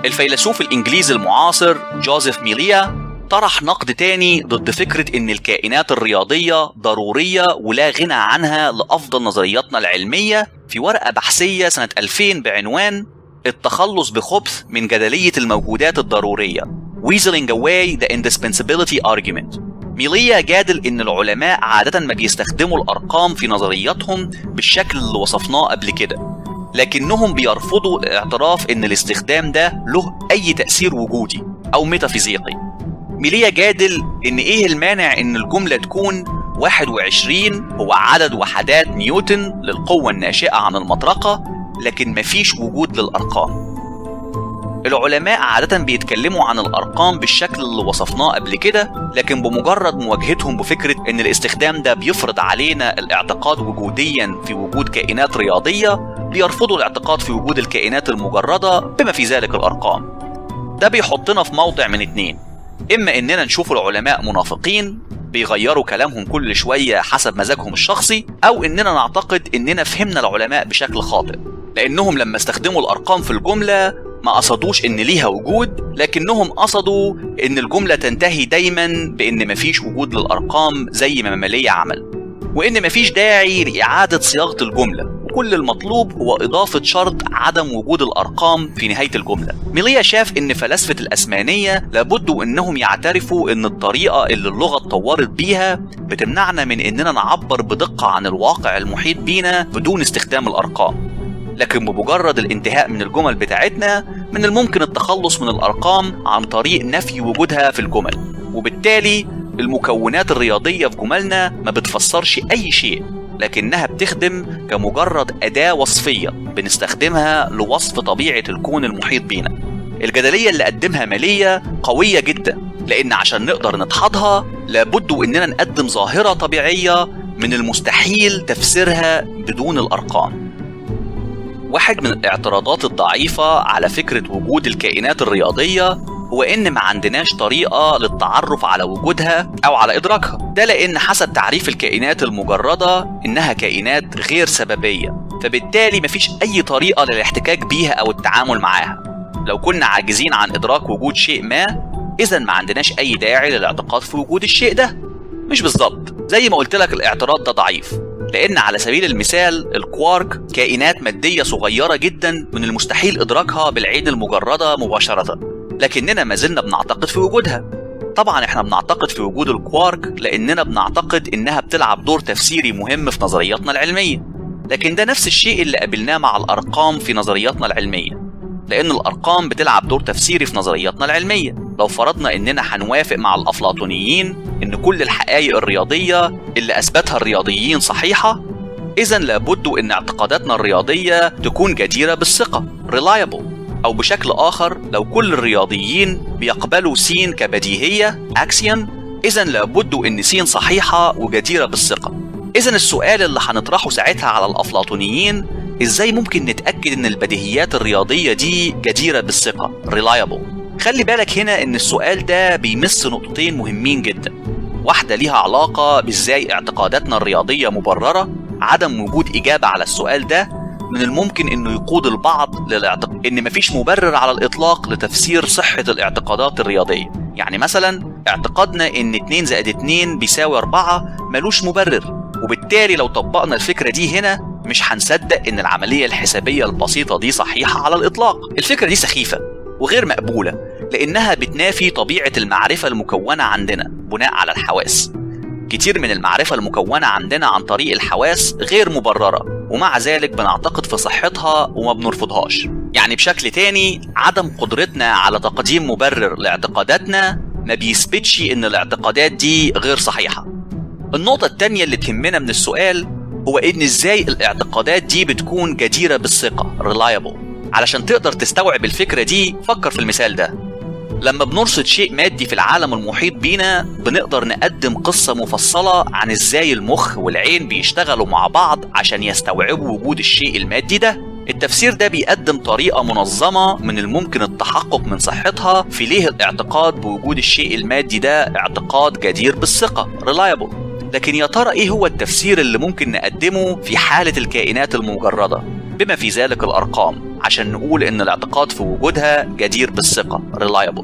A: الفيلسوف الإنجليزي المعاصر جوزيف ميليا طرح نقد تاني ضد فكرة إن الكائنات الرياضية ضرورية ولا غنى عنها لأفضل نظرياتنا العلمية في ورقة بحثية سنة 2000 بعنوان التخلص بخبث من جدلية الموجودات الضرورية Weaseling Away the Indispensability Argument. ميليا جادل إن العلماء عادة ما بيستخدموا الأرقام في نظرياتهم بالشكل اللي وصفناه قبل كده، لكنهم بيرفضوا الاعتراف إن الاستخدام ده له أي تأثير وجودي أو ميتافيزيقي. ميليا جادل إن إيه المانع إن الجملة تكون 21 هو عدد وحدات نيوتن للقوة الناشئة عن المطرقة، لكن مفيش وجود للأرقام. العلماء عادة بيتكلموا عن الأرقام بالشكل اللي وصفناه قبل كده، لكن بمجرد مواجهتهم بفكرة إن الاستخدام ده بيفرض علينا الاعتقاد وجوديا في وجود كائنات رياضية، بيرفضوا الاعتقاد في وجود الكائنات المجردة بما في ذلك الأرقام. ده بيحطنا في موضع من اتنين، إما إننا نشوف العلماء منافقين بيغيروا كلامهم كل شوية حسب مزاجهم الشخصي، أو إننا نعتقد إننا فهمنا العلماء بشكل خاطئ، لأنهم لما استخدموا الأرقام في الجملة ما قصدوش إن ليها وجود، لكنهم قصدوا إن الجملة تنتهي دايما بإن مفيش وجود للأرقام زي ما ميليا عمل، وإن مفيش داعي لإعادة صياغة الجملة، كل المطلوب هو إضافة شرط عدم وجود الأرقام في نهاية الجملة. ميليا شاف إن فلاسفة الأسمانية لابد إنهم يعترفوا إن الطريقة اللي اللغة اتطورت بيها بتمنعنا من إننا نعبر بدقة عن الواقع المحيط بينا بدون استخدام الأرقام، لكن بمجرد الانتهاء من الجمل بتاعتنا من الممكن التخلص من الأرقام عن طريق نفي وجودها في الجمل، وبالتالي المكونات الرياضية في جملنا ما بتفسرش أي شيء، لكنها بتخدم كمجرد أداة وصفية بنستخدمها لوصف طبيعة الكون المحيط بينا. الجدلية اللي قدمها مالية قوية جدا، لأن عشان نقدر ندحضها لابد إننا نقدم ظاهرة طبيعية من المستحيل تفسيرها بدون الأرقام. واحد من الاعتراضات الضعيفة على فكرة وجود الكائنات الرياضية هو إن ما عندناش طريقة للتعرف على وجودها أو على إدراكها، ده لأن حسب تعريف الكائنات المجردة إنها كائنات غير سببية، فبالتالي مفيش أي طريقة للاحتكاك بيها أو التعامل معاها. لو كنا عاجزين عن إدراك وجود شيء ما، إذن ما عندناش أي داعي للاعتقاد في وجود الشيء ده. مش بالظبط زي ما قلت لك، الاعتراض ده ضعيف، لأن على سبيل المثال الكوارك كائنات مادية صغيرة جدا من المستحيل إدراكها بالعين المجردة مباشرة، لكننا ما زلنا بنعتقد في وجودها. طبعا احنا بنعتقد في وجود الكوارك لأننا بنعتقد إنها بتلعب دور تفسيري مهم في نظرياتنا العلمية، لكن ده نفس الشيء اللي قابلناه مع الأرقام في نظرياتنا العلمية، لأن الأرقام بتلعب دور تفسيري في نظرياتنا العلمية. لو فرضنا إننا هنوافق مع الأفلاطونيين إن كل الحقائق الرياضية اللي أثبتها الرياضيين صحيحة، إذن لابد إن اعتقاداتنا الرياضية تكون جديرة بالثقة reliable، أو بشكل آخر لو كل الرياضيين بيقبلوا س كبديهية axiom، إذن لابد إن س صحيحة وجديرة بالثقة. إذن السؤال اللي هنطرحه ساعتها على الأفلاطونيين، إزاي ممكن نتأكد إن البديهيات الرياضية دي جديرة بالثقة reliable؟ خلي بالك هنا إن السؤال ده بيمس نقطتين مهمين جدا، واحدة ليها علاقة بإزاي اعتقاداتنا الرياضية مبررة. عدم وجود إجابة على السؤال ده من الممكن إنه يقود البعض للاعتقاد إن مفيش مبرر على الإطلاق لتفسير صحة الاعتقادات الرياضية. يعني مثلا اعتقادنا إن 2 زائد 2 بيساوي 4 ملوش مبرر، وبالتالي لو طبقنا الفكرة دي هنا مش هنصدق إن العملية الحسابية البسيطة دي صحيحة على الإطلاق. الفكرة دي سخيفة وغير مقبولة لأنها بتنافي طبيعة المعرفة المكونة عندنا بناء على الحواس. كتير من المعرفة المكونة عندنا عن طريق الحواس غير مبررة، ومع ذلك بنعتقد في صحتها وما بنرفضهاش. يعني بشكل تاني، عدم قدرتنا على تقديم مبرر لاعتقاداتنا ما بيثبتش إن الاعتقادات دي غير صحيحة. النقطة التانية اللي تهمنا من السؤال هو إن إزاي الاعتقادات دي بتكون جديرة بالثقة reliable. علشان تقدر تستوعب الفكرة دي فكر في المثال ده. لما بنرصد شيء مادي في العالم المحيط بينا بنقدر نقدم قصة مفصلة عن إزاي المخ والعين بيشتغلوا مع بعض عشان يستوعبوا وجود الشيء المادي ده. التفسير ده بيقدم طريقة منظمة من الممكن التحقق من صحتها في ليه الاعتقاد بوجود الشيء المادي ده اعتقاد جدير بالثقة reliable. لكن يا ترى إيه هو التفسير اللي ممكن نقدمه في حالة الكائنات المجردة بما في ذلك الأرقام عشان نقول إن الاعتقاد في وجودها جدير بالثقة reliable؟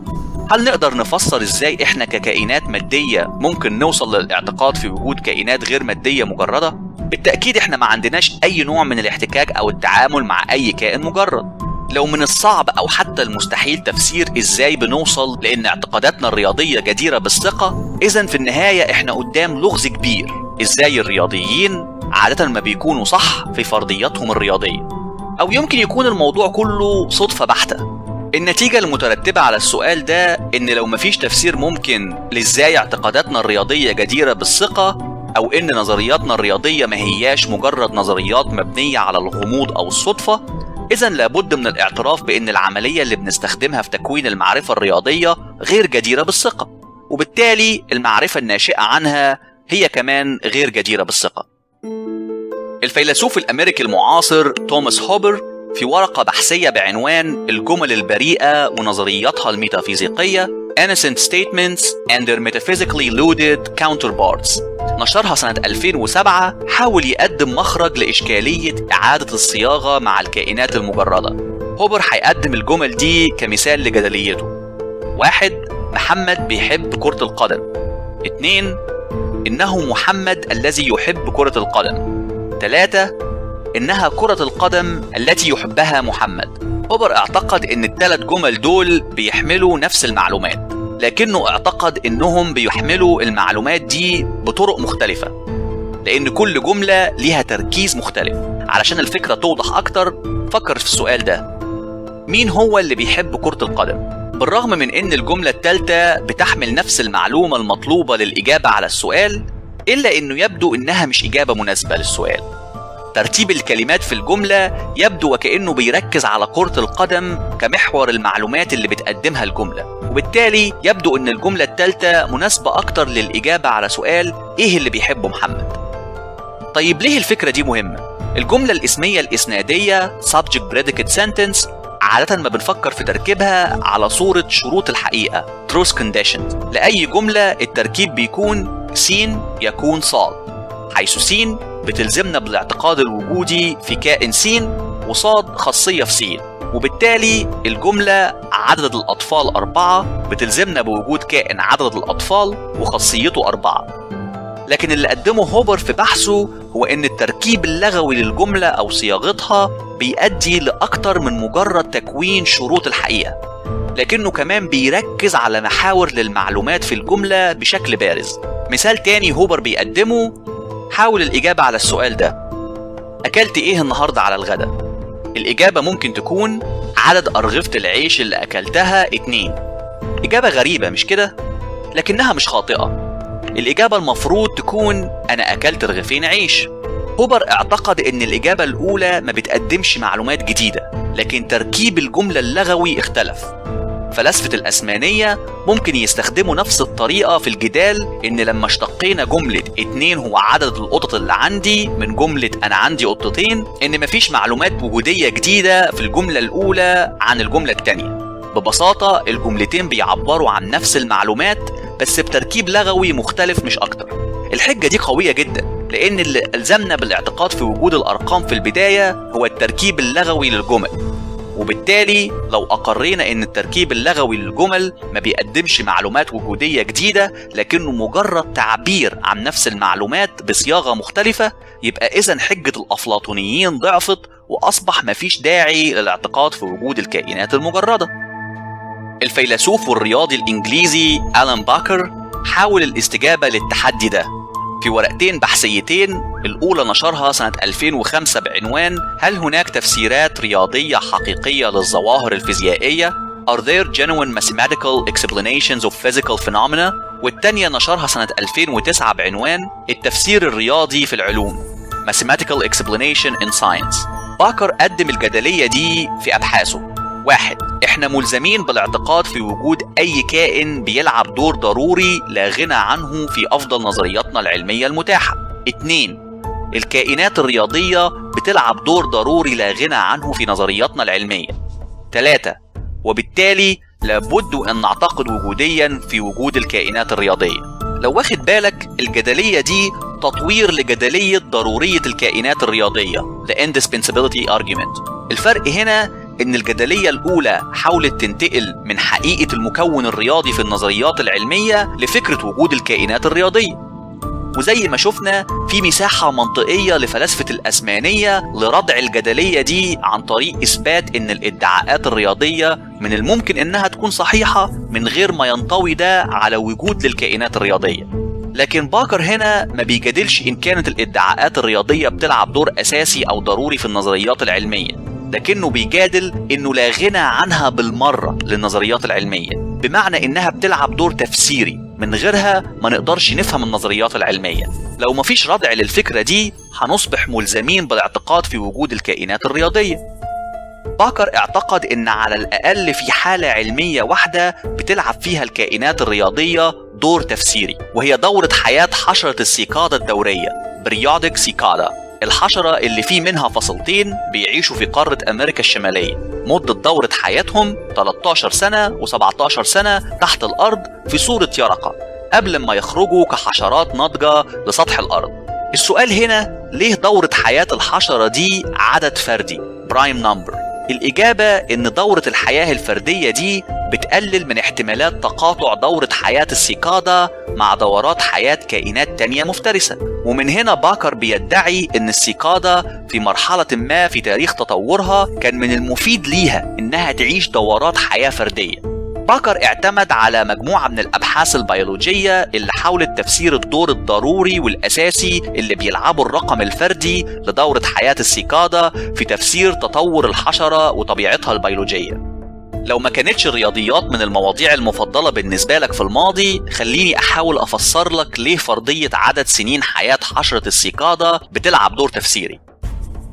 A: هل نقدر نفسر إزاي إحنا ككائنات مادية ممكن نوصل للاعتقاد في وجود كائنات غير مادية مجردة؟ بالتأكيد إحنا ما عندناش أي نوع من الاحتكاك أو التعامل مع أي كائن مجرد. لو من الصعب أو حتى المستحيل تفسير إزاي بنوصل لأن اعتقاداتنا الرياضية جديرة بالثقة، إذن في النهاية إحنا قدام لغز كبير. إزاي الرياضيين عادة ما بيكونوا صح في فرضياتهم الرياضية، أو يمكن يكون الموضوع كله صدفة بحتة. النتيجة المترتبة على السؤال ده إن لو مفيش تفسير ممكن لإزاي اعتقاداتنا الرياضية جديرة بالثقة، أو إن نظرياتنا الرياضية ما هياش مجرد نظريات مبنية على الغموض أو الصدفة، إذن لابد من الاعتراف بإن العملية اللي بنستخدمها في تكوين المعرفة الرياضية غير جديرة بالثقة، وبالتالي المعرفة الناشئة عنها هي كمان غير جديرة بالثقة. الفيلسوف الأمريكي المعاصر توماس هوبر في ورقة بحثية بعنوان الجمل البريئة ونظرياتها الميتافيزيقية Innocent Statements and Their Metaphysically Loaded Counterparts نشرها سنة 2007، حاول يقدم مخرج لإشكالية إعادة الصياغة مع الكائنات المجردة. هوبر هيقدم الجمل دي كمثال لجدليته. 1. محمد بيحب كرة القدم. 2. إنه محمد الذي يحب كرة القدم. 3. إنها كرة القدم التي يحبها محمد. هوبر اعتقد إن الثلاث جمل دول بيحملوا نفس المعلومات، لكنه اعتقد إنهم بيحملوا المعلومات دي بطرق مختلفة، لأن كل جملة ليها تركيز مختلف. علشان الفكرة توضح أكتر، فكر في السؤال ده: مين هو اللي بيحب كرة القدم؟ بالرغم من إن الجملة الثالثة بتحمل نفس المعلومة المطلوبة للإجابة على السؤال، إلا إنه يبدو إنها مش إجابة مناسبة للسؤال. ترتيب الكلمات في الجملة يبدو وكأنه بيركز على كرة القدم كمحور المعلومات اللي بتقدمها الجملة، وبالتالي يبدو إن الجملة الثالثة مناسبة أكتر للإجابة على سؤال إيه اللي بيحبه محمد. طيب ليه الفكرة دي مهمة؟ الجملة الاسمية الإسنادية Subject Predicate Sentence عادة ما بنفكر في تركيبها على صورة شروط الحقيقة Truth Conditions. لأي جملة التركيب بيكون س يكون ص، حيث س بتلزمنا بالاعتقاد الوجودي في كائن س، وصاد خاصية في س، وبالتالي الجملة عدد الأطفال 4 بتلزمنا بوجود كائن عدد الأطفال وخاصيته 4. لكن اللي قدمه هوبر في بحثه هو إن التركيب اللغوي للجملة أو صياغتها بيؤدي لأكتر من مجرد تكوين شروط الحقيقة، لكنه كمان بيركز على محاور للمعلومات في الجملة بشكل بارز. مثال تاني هوبر بيقدمه: حاول الإجابة على السؤال ده: أكلت إيه النهاردة على الغداء؟ الإجابة ممكن تكون عدد أرغفة العيش اللي أكلتها 2. إجابة غريبة مش كده؟ لكنها مش خاطئة. الإجابة المفروض تكون أنا أكلت رغيفين عيش. هوبر اعتقد إن الإجابة الأولى ما بتقدمش معلومات جديدة، لكن تركيب الجملة اللغوي اختلف. فلاسفة الأسمانية ممكن يستخدموا نفس الطريقة في الجدال، إن لما اشتقينا جملة 2 هو عدد القطط اللي عندي من جملة أنا عندي قطتين، إن مفيش معلومات وجودية جديدة في الجملة الأولى عن الجملة الثانية. ببساطة الجملتين بيعبروا عن نفس المعلومات بس بتركيب لغوي مختلف مش أكتر. الحجة دي قوية جدا، لأن اللي ألزمنا بالاعتقاد في وجود الأرقام في البداية هو التركيب اللغوي للجمل، وبالتالي لو أقرينا إن التركيب اللغوي للجمل ما بيقدمش معلومات وجودية جديدة لكنه مجرد تعبير عن نفس المعلومات بصياغة مختلفة، يبقى إذن حجة الأفلاطونيين ضعفت وأصبح مفيش داعي للاعتقاد في وجود الكائنات المجردة. الفيلسوف والرياضي الإنجليزي ألان باكر حاول الاستجابة للتحدي ده في ورقتين بحثيتين، الأولى نشرها سنة 2005 بعنوان هل هناك تفسيرات رياضية حقيقية للظواهر الفيزيائية؟ Are there genuine mathematical explanations of physical phenomena؟ والتانية نشرها سنة 2009 بعنوان التفسير الرياضي في العلوم Mathematical Explanation in Science. باكر قدم الجدلية دي في أبحاثه. 1. احنا ملزمين بالاعتقاد في وجود اي كائن بيلعب دور ضروري لا غنى عنه في افضل نظرياتنا العلمية المتاحة. 2. الكائنات الرياضية بتلعب دور ضروري لا غنى عنه في نظرياتنا العلمية. 3. وبالتالي لابد ان نعتقد وجوديا في وجود الكائنات الرياضية. لو واخد بالك الجدلية دي تطوير لجدلية ضرورية الكائنات الرياضية The Indispensability Argument. الفرق هنا إن الجدلية الأولى حاولت تنتقل من حقيقة المكون الرياضي في النظريات العلمية لفكرة وجود الكائنات الرياضية، وزي ما شفنا في مساحة منطقية لفلاسفة الأسمانية لردع الجدلية دي عن طريق إثبات إن الادعاءات الرياضية من الممكن إنها تكون صحيحة من غير ما ينطوي ده على وجود للكائنات الرياضية. لكن باكر هنا ما بيجادلش إن كانت الادعاءات الرياضية بتلعب دور أساسي أو ضروري في النظريات العلمية، لكنه بيجادل إنه لا غنى عنها بالمرة للنظريات العلمية، بمعنى إنها بتلعب دور تفسيري من غيرها ما نقدرش نفهم النظريات العلمية. لو مفيش ردع للفكرة دي هنصبح ملزمين بالاعتقاد في وجود الكائنات الرياضية. باكر اعتقد إن على الأقل في حالة علمية واحدة بتلعب فيها الكائنات الرياضية دور تفسيري، وهي دورة حياة حشرة السيكادا الدورية Periodic Cicada، الحشرة اللي فيه منها فصلتين بيعيشوا في قارة أمريكا الشمالية. مدة دورة حياتهم 13 سنة و17 سنة تحت الأرض في صورة يرقة قبل ما يخرجوا كحشرات ناضجة لسطح الأرض. السؤال هنا ليه دورة حياة الحشرة دي عدد فردي prime number؟ الإجابة إن دورة الحياة الفردية دي بتقلل من احتمالات تقاطع دورة حياة السيكادا مع دورات حياة كائنات تانية مفترسة. ومن هنا باكر بيدعي إن السيكادا في مرحلة ما في تاريخ تطورها كان من المفيد ليها إنها تعيش دورات حياة فردية. باكر اعتمد على مجموعة من الأبحاث البيولوجية اللي حاولت تفسير الدور الضروري والأساسي اللي بيلعبه الرقم الفردي لدورة حياة السيكادا في تفسير تطور الحشرة وطبيعتها البيولوجية. لو ما كانتش الرياضيات من المواضيع المفضلة بالنسبة لك في الماضي، خليني أحاول أفسر لك ليه فرضية عدد سنين حياة حشرة السيكادا بتلعب دور تفسيري.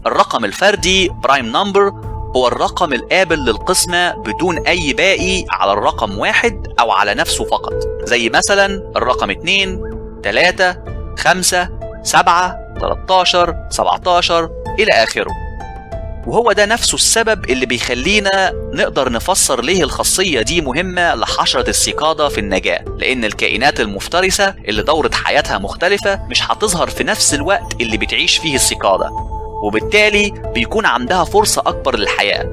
A: الرقم الفردي prime number هو الرقم القابل للقسمة بدون أي باقي على الرقم 1 أو على نفسه فقط، زي مثلا الرقم 2، 3، 5، 7، 13، 17 إلى آخره. وهو ده نفسه السبب اللي بيخلينا نقدر نفسر ليه الخاصية دي مهمة لحشرة السيكادا في النجاة، لأن الكائنات المفترسة اللي دورة حياتها مختلفة مش هتظهر في نفس الوقت اللي بتعيش فيه السيكادا، وبالتالي بيكون عندها فرصة أكبر للحياة.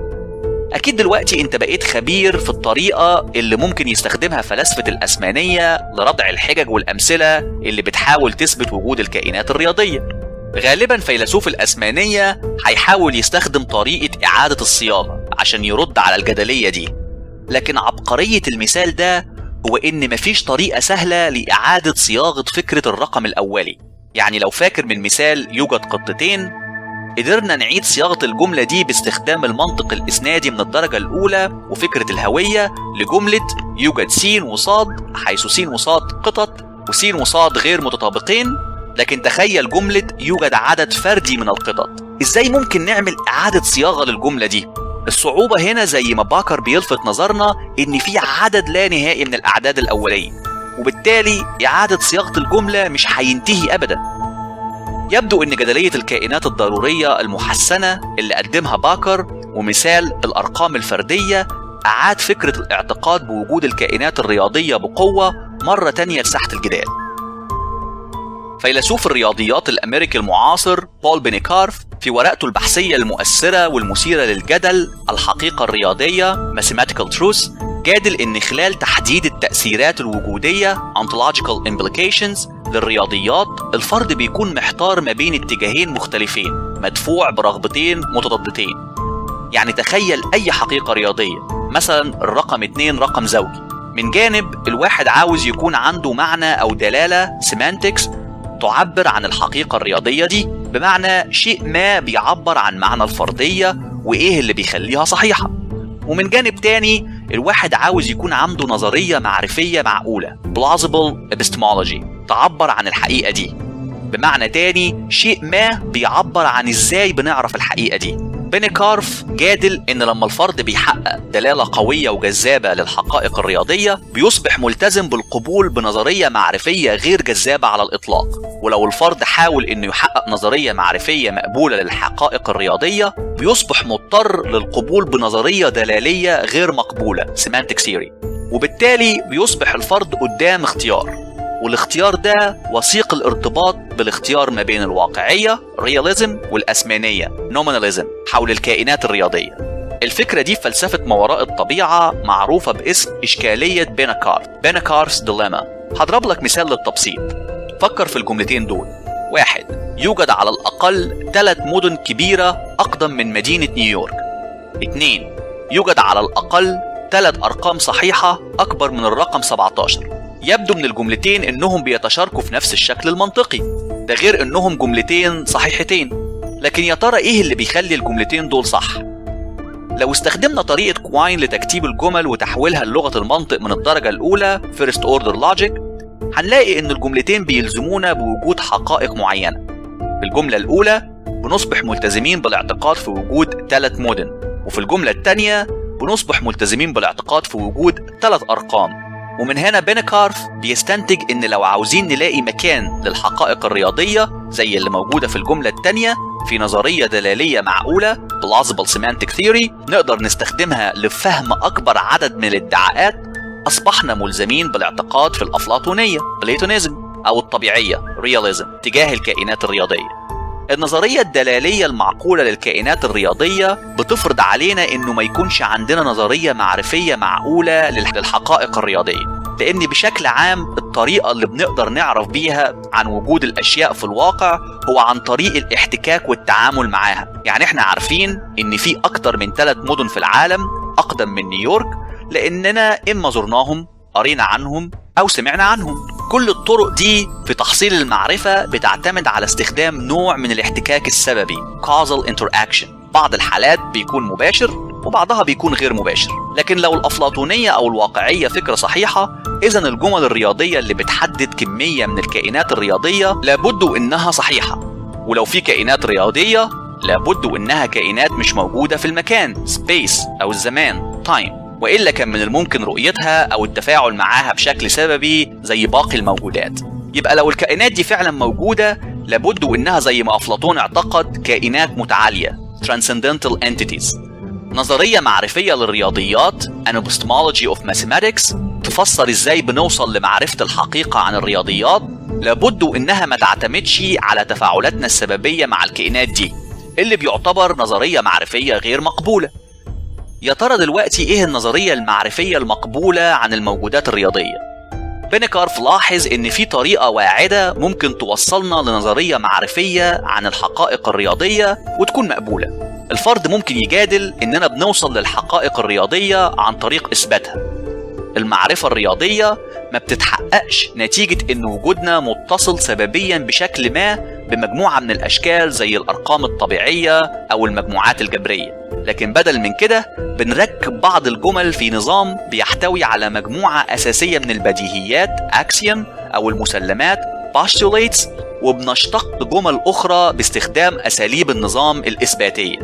A: أكيد دلوقتي أنت بقيت خبير في الطريقة اللي ممكن يستخدمها فلاسفة الأسمانية لردع الحجج والأمثلة اللي بتحاول تثبت وجود الكائنات الرياضية. غالبا فيلسوف الأسمانية هيحاول يستخدم طريقة إعادة الصياغة عشان يرد على الجدلية دي، لكن عبقرية المثال ده هو إن مفيش طريقة سهلة لإعادة صياغة فكرة الرقم الأولي. يعني لو فاكر من مثال يوجد قطتين، قدرنا نعيد صياغة الجملة دي باستخدام المنطق الإسنادي من الدرجة الأولى وفكرة الهوية لجملة يوجد س وصاد، حيث س وصاد قطط وس وصاد غير متطابقين. لكن تخيل جملة يوجد عدد فردي من القطط، إزاي ممكن نعمل إعادة صياغة للجملة دي؟ الصعوبة هنا زي ما باكر بيلفت نظرنا إن في عدد لا نهائي من الأعداد الأولية، وبالتالي إعادة صياغة الجملة مش هينتهي أبدا. يبدو أن جدلية الكائنات الضرورية المحسنة اللي قدمها باكر ومثال الأرقام الفردية أعاد فكرة الاعتقاد بوجود الكائنات الرياضية بقوة مرة تانية لساحة الجدال. فيلسوف الرياضيات الأمريكي المعاصر بول بينيكارف في ورقته البحثية المؤثرة والمثيرة للجدل الحقيقة الرياضية Mathematical Truth جادل إن خلال تحديد التأثيرات الوجودية Ontological Implications للرياضيات الفرد بيكون محتار ما بين اتجاهين مختلفين مدفوع برغبتين متضادتين. يعني تخيل أي حقيقة رياضية، مثلا الرقم 2 رقم زوجي، من جانب الواحد عاوز يكون عنده معنى أو دلالة semantics تعبر عن الحقيقة الرياضية دي، بمعنى شيء ما بيعبر عن معنى الفرضية وإيه اللي بيخليها صحيحة. ومن جانب تاني الواحد عاوز يكون عنده نظرية معرفية معقولة plausible epistemology تعبر عن الحقيقة دي، بمعنى تاني شيء ما بيعبر عن إزاي بنعرف الحقيقة دي. بينيكارف جادل إن لما الفرد بيحقق دلالة قوية وجذابة للحقائق الرياضية بيصبح ملتزم بالقبول بنظرية معرفية غير جذابة على الإطلاق، ولو الفرد حاول إنه يحقق نظرية معرفية مقبولة للحقائق الرياضية بيصبح مضطر للقبول بنظرية دلالية غير مقبولة semantic theory، وبالتالي بيصبح الفرد قدام اختيار، والاختيار ده وثيق الارتباط بالاختيار ما بين الواقعية realism والأسمانية nominalism حول الكائنات الرياضية. الفكرة دي في فلسفة ما وراء الطبيعة معروفة باسم إشكالية بينيكارف، Pennakarf's dilemma. هضرب لك مثال للتبسيط. فكر في الجملتين دول. 1، يوجد على الأقل 3 مدن كبيرة أقدم من مدينة نيويورك. 2، يوجد على الأقل 3 أرقام صحيحة أكبر من الرقم 17. يبدو من الجملتين إنهم بيتشاركوا في نفس الشكل المنطقي، ده غير إنهم جملتين صحيحتين. لكن يا ترى إيه اللي بيخلي الجملتين دول صح؟ لو استخدمنا طريقة كواين لتكتيب الجمل وتحويلها للغة المنطق من الدرجة الأولى First Order Logic، هنلاقي إن الجملتين بيلزمونا بوجود حقائق معينة. في الجملة الأولى بنصبح ملتزمين بالاعتقاد في وجود 3 مدن، وفي الجملة الثانية بنصبح ملتزمين بالاعتقاد في وجود 3 أرقام. ومن هنا بينيكارف بيستنتج إن لو عاوزين نلاقي مكان للحقائق الرياضية زي اللي موجودة في الجملة الثانية في نظرية دلالية معقولة Plausible Semantic Theory نقدر نستخدمها لفهم أكبر عدد من الادعاءات، أصبحنا ملزمين بالاعتقاد في الأفلاطونية Platonism أو الطبيعية Realism تجاه الكائنات الرياضية. النظرية الدلالية المعقولة للكائنات الرياضية بتفرض علينا إنه ما يكونش عندنا نظرية معرفية معقولة للحقائق الرياضية، لأن بشكل عام الطريقة اللي بنقدر نعرف بيها عن وجود الأشياء في الواقع هو عن طريق الاحتكاك والتعامل معاها. يعني احنا عارفين إن في أكتر من 3 مدن في العالم أقدم من نيويورك، لأننا إما زرناهم، قرينا عنهم، أو سمعنا عنهم. كل الطرق دي في تحصيل المعرفة بتعتمد على استخدام نوع من الاحتكاك السببي causal interaction. بعض الحالات بيكون مباشر وبعضها بيكون غير مباشر. لكن لو الأفلاطونية أو الواقعية فكرة صحيحة، إذن الجمل الرياضية اللي بتحدد كمية من الكائنات الرياضية لابد إنها صحيحة، ولو في كائنات رياضية لابد إنها كائنات مش موجودة في المكان space أو الزمان time، وإلا كان من الممكن رؤيتها أو التفاعل معاها بشكل سببي زي باقي الموجودات. يبقى لو الكائنات دي فعلا موجودة لابد وإنها زي ما أفلاطون اعتقد كائنات متعالية Transcendental Entities. نظرية معرفية للرياضيات An Epistemology of Mathematics تفسر إزاي بنوصل لمعرفة الحقيقة عن الرياضيات، لابد وإنها ما تعتمدش على تفاعلاتنا السببية مع الكائنات دي، اللي بيعتبر نظرية معرفية غير مقبولة. يا ترى دلوقتي ايه النظرية المعرفية المقبولة عن الموجودات الرياضية؟ بينكارف لاحظ ان في طريقة واعدة ممكن توصلنا لنظرية معرفية عن الحقائق الرياضية وتكون مقبولة. الفرد ممكن يجادل اننا بنوصل للحقائق الرياضية عن طريق اثباتها. المعرفة الرياضية ما بتتحققش نتيجة ان وجودنا متصل سببيا بشكل ما بمجموعة من الاشكال زي الارقام الطبيعية او المجموعات الجبرية، لكن بدل من كده بنركب بعض الجمل في نظام بيحتوي على مجموعة أساسية من البديهيات axiom أو المسلمات postulates، وبنشتق جمل أخرى باستخدام أساليب النظام الإثباتية.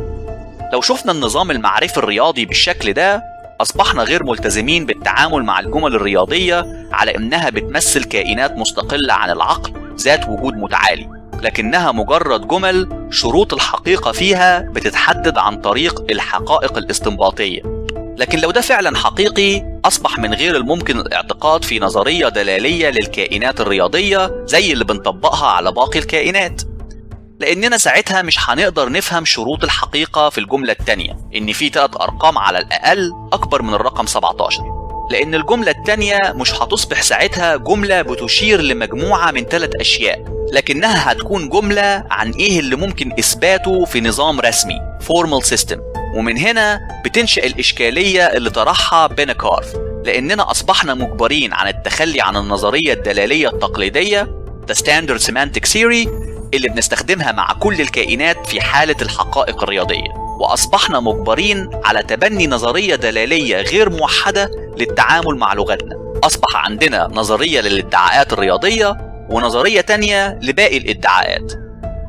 A: لو شفنا النظام المعرفي الرياضي بالشكل ده أصبحنا غير ملتزمين بالتعامل مع الجمل الرياضية على إنها بتمثل كائنات مستقلة عن العقل ذات وجود متعالي، لكنها مجرد جمل شروط الحقيقة فيها بتتحدد عن طريق الحقائق الاستنباطية. لكن لو ده فعلا حقيقي أصبح من غير الممكن الاعتقاد في نظرية دلالية للكائنات الرياضية زي اللي بنطبقها على باقي الكائنات، لأننا ساعتها مش هنقدر نفهم شروط الحقيقة في الجملة التانية إن في 3 أرقام على الأقل أكبر من الرقم 17، لأن الجملة التانية مش هتصبح ساعتها جملة بتشير لمجموعة من 3 أشياء، لكنها هتكون جملة عن إيه اللي ممكن إثباته في نظام رسمي formal system. ومن هنا بتنشأ الإشكالية اللي طرحها بينكارف، لأننا أصبحنا مجبرين عن التخلي عن النظرية الدلالية التقليدية The Standard Semantic Theory اللي بنستخدمها مع كل الكائنات في حالة الحقائق الرياضية، وأصبحنا مجبرين على تبني نظرية دلالية غير موحدة للتعامل مع لغتنا. أصبح عندنا نظرية للادعاءات الرياضية ونظرية تانية لباقي الادعاءات.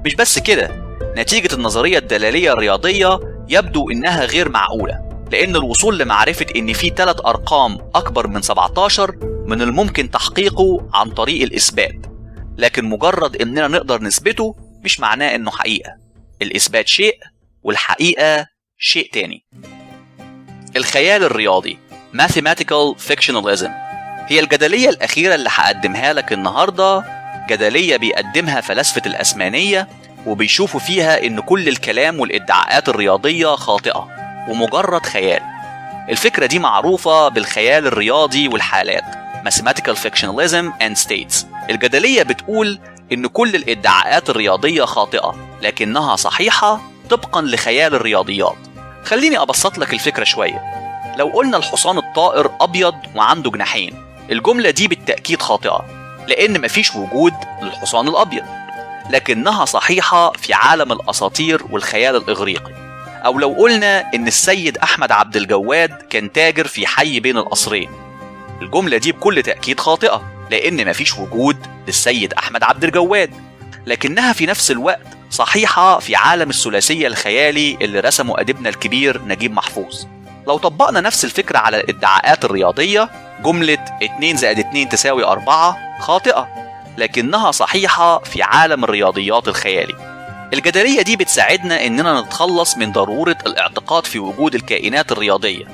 A: مش بس كده، نتيجة النظرية الدلالية الرياضية يبدو إنها غير معقولة، لأن الوصول لمعرفة إن في 3 أرقام أكبر من 17 من الممكن تحقيقه عن طريق الإثبات، لكن مجرد إننا نقدر نثبته مش معناه إنه حقيقة. الإثبات شيء والحقيقة شيء تاني. الخيال الرياضي Mathematical Fictionalism هي الجدلية الأخيرة اللي هقدمها لك النهاردة، جدلية بيقدمها فلاسفة الأسمانية وبيشوفوا فيها إن كل الكلام والادعاءات الرياضية خاطئة ومجرد خيال. الفكرة دي معروفة بالخيال الرياضي والحالات Mathematical Fictionalism and States. الجدلية بتقول إن كل الادعاءات الرياضية خاطئة لكنها صحيحة طبقا لخيال الرياضيات. خليني أبسط لك الفكرة شوية. لو قلنا الحصان الطائر أبيض وعنده جناحين، الجملة دي بالتأكيد خاطئة لأن مفيش وجود للحصان الأبيض، لكنها صحيحة في عالم الأساطير والخيال الإغريقي. أو لو قلنا إن السيد أحمد عبد الجواد كان تاجر في حي بين القصرين، الجملة دي بكل تأكيد خاطئة لأن مفيش وجود للسيد أحمد عبد الجواد، لكنها في نفس الوقت صحيحة في عالم الثلاثية الخيالي اللي رسمه أديبنا الكبير نجيب محفوظ. لو طبقنا نفس الفكرة على الادعاءات الرياضية، جملة 2 زائد 2 تساوي 4 خاطئة لكنها صحيحة في عالم الرياضيات الخيالي. الجدلية دي بتساعدنا إننا نتخلص من ضرورة الاعتقاد في وجود الكائنات الرياضية،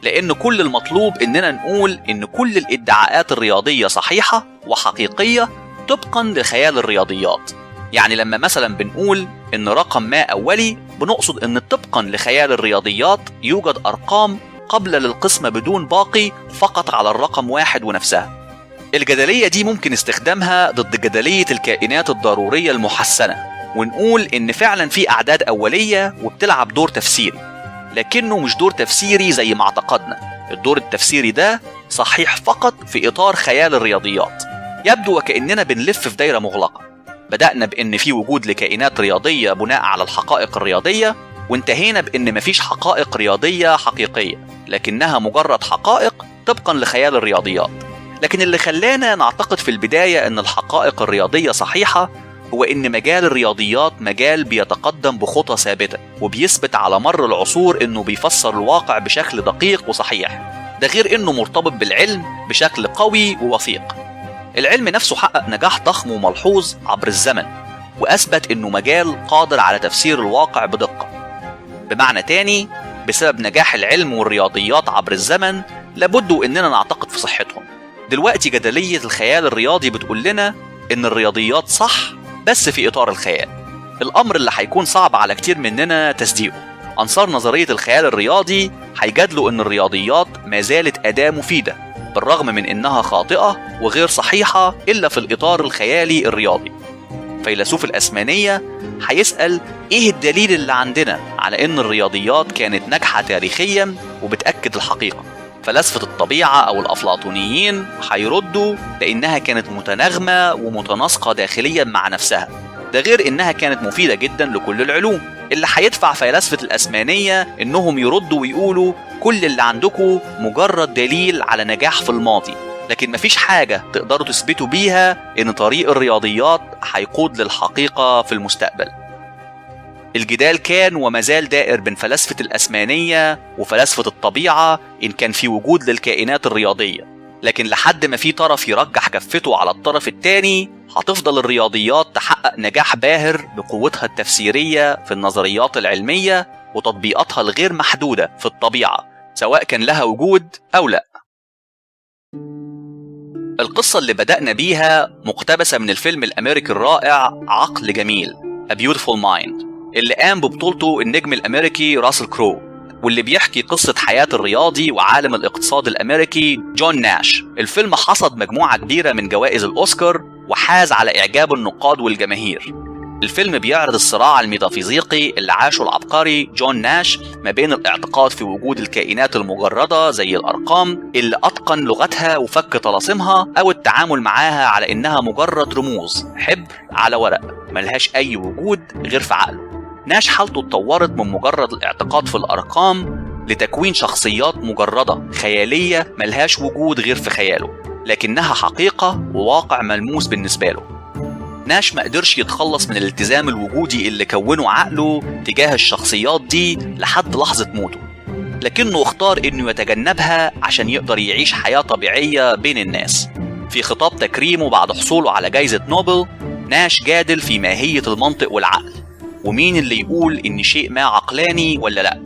A: لأن كل المطلوب إننا نقول إن كل الادعاءات الرياضية صحيحة وحقيقية طبقا لخيال الرياضيات. يعني لما مثلا بنقول إن رقم ما أولي بنقصد إن طبقا لخيال الرياضيات يوجد أرقام قابلة للقسمة بدون باقي فقط على الرقم 1 ونفسها. الجدلية دي ممكن استخدامها ضد جدلية الكائنات الضرورية المحسنة، ونقول إن فعلا في أعداد أولية وبتلعب دور تفسيري، لكنه مش دور تفسيري زي ما اعتقدنا. الدور التفسيري ده صحيح فقط في إطار خيال الرياضيات. يبدو وكأننا بنلف في دايرة مغلقة. بدأنا بإن في وجود لكائنات رياضية بناء على الحقائق الرياضية، وانتهينا بإن مفيش حقائق رياضية حقيقية، لكنها مجرد حقائق طبقا لخيال الرياضيات. لكن اللي خلانا نعتقد في البداية إن الحقائق الرياضية صحيحة هو إن مجال الرياضيات مجال بيتقدم بخطى ثابتة، وبيثبت على مر العصور إنه بيفسر الواقع بشكل دقيق وصحيح. ده غير إنه مرتبط بالعلم بشكل قوي ووثيق. العلم نفسه حقق نجاح ضخم وملحوظ عبر الزمن، وأثبت إنه مجال قادر على تفسير الواقع بدقة. بمعنى تاني، بسبب نجاح العلم والرياضيات عبر الزمن لابد إننا نعتقد في صحتهم. دلوقتي جدلية الخيال الرياضي بتقول لنا إن الرياضيات صح بس في إطار الخيال، الأمر اللي هيكون صعب على كتير مننا تصديقه. أنصار نظرية الخيال الرياضي هيجادلوا إن الرياضيات ما زالت أداة مفيدة بالرغم من إنها خاطئة وغير صحيحة إلا في الإطار الخيالي الرياضي. فيلسوف الأسمانية هيسأل إيه الدليل اللي عندنا على إن الرياضيات كانت ناجحة تاريخيا وبتأكد الحقيقة. فلاسفة الطبيعة أو الأفلاطونيين هيردوا لأنها كانت متناغمة ومتناسقة داخليا مع نفسها، ده غير إنها كانت مفيدة جدا لكل العلوم. اللي هيدفع فلاسفة الأسمانية إنهم يردوا ويقولوا كل اللي عندكم مجرد دليل على نجاح في الماضي، لكن مفيش حاجة تقدروا تثبتوا بيها إن طريق الرياضيات هيقود للحقيقة في المستقبل. الجدال كان وما زال دائر بين فلاسفة الأسمانية وفلاسفة الطبيعة إن كان في وجود للكائنات الرياضية، لكن لحد ما في طرف يرجح كفته على الطرف الثاني هتفضل الرياضيات تحقق نجاح باهر بقوتها التفسيرية في النظريات العلمية وتطبيقاتها الغير محدودة في الطبيعة، سواء كان لها وجود أو لا. القصة اللي بدأنا بيها مقتبسة من الفيلم الأمريكي الرائع عقل جميل A Beautiful Mind، اللي قام ببطولته النجم الأمريكي راسل كرو، واللي بيحكي قصة حياة الرياضي وعالم الاقتصاد الأمريكي جون ناش. الفيلم حصد مجموعة كبيرة من جوائز الأوسكار وحاز على إعجاب النقاد والجماهير. الفيلم بيعرض الصراع الميتافيزيقي اللي عاشه العبقري جون ناش ما بين الاعتقاد في وجود الكائنات المجردة زي الأرقام اللي أتقن لغتها وفك طلاسمها، أو التعامل معاها على إنها مجرد رموز حبر على ورق ملهاش أي وجود غير في عقله. ناش حالته اتطورت من مجرد الاعتقاد في الأرقام لتكوين شخصيات مجردة خيالية ملهاش وجود غير في خياله، لكنها حقيقة وواقع ملموس بالنسبة له. ناش ما قدرش يتخلص من الالتزام الوجودي اللي كونه عقله تجاه الشخصيات دي لحد لحظة موته، لكنه اختار انه يتجنبها عشان يقدر يعيش حياة طبيعية بين الناس. في خطاب تكريمه بعد حصوله على جائزة نوبل، ناش جادل في ماهية المنطق والعقل، ومين اللي يقول إن شيء ما عقلاني ولا لأ،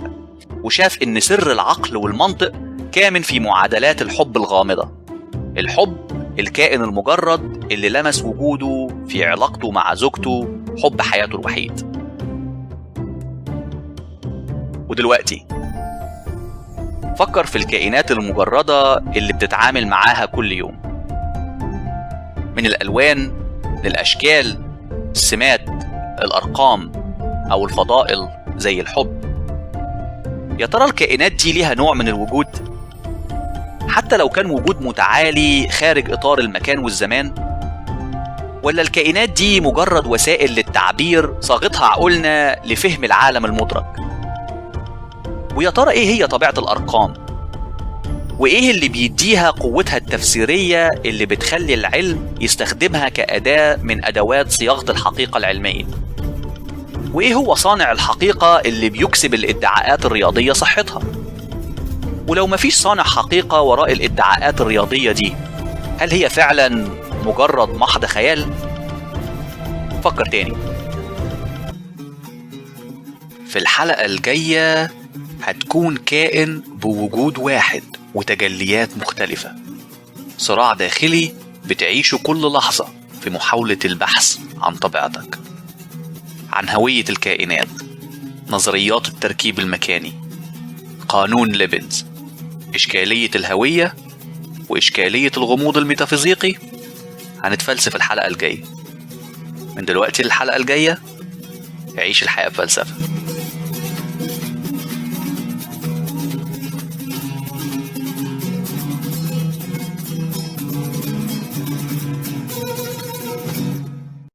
A: وشاف إن سر العقل والمنطق كامن في معادلات الحب الغامضة. الحب الكائن المجرد اللي لمس وجوده في علاقته مع زوجته، حب حياته الوحيد. ودلوقتي فكر في الكائنات المجردة اللي بتتعامل معاها كل يوم، من الألوان للأشكال، السمات، الأرقام، أو الفضائل زي الحب. يا ترى الكائنات دي ليها نوع من الوجود؟ حتى لو كان وجود متعالي خارج إطار المكان والزمان؟ ولا الكائنات دي مجرد وسائل للتعبير صاغتها عقولنا لفهم العالم المدرك؟ ويا ترى إيه هي طبيعة الأرقام؟ وإيه اللي بيديها قوتها التفسيرية اللي بتخلي العلم يستخدمها كأداة من أدوات صياغة الحقيقة العلمية؟ وإيه هو صانع الحقيقة اللي بيكسب الادعاءات الرياضية صحتها؟ ولو مفيش صانع حقيقة وراء الادعاءات الرياضية دي، هل هي فعلا مجرد محض خيال؟ فكر تاني. في الحلقة الجاية هتكون كائن بوجود واحد وتجليات مختلفة، صراع داخلي بتعيشه كل لحظة في محاولة البحث عن طبيعتك. عن هوية الكائنات، نظريات التركيب المكاني، قانون ليبنز، إشكالية الهوية، وإشكالية الغموض الميتافيزيقي. هنتفلسف الحلقة الجاية. من دلوقتي للحلقة الجاية، عيش الحياة بفلسفة.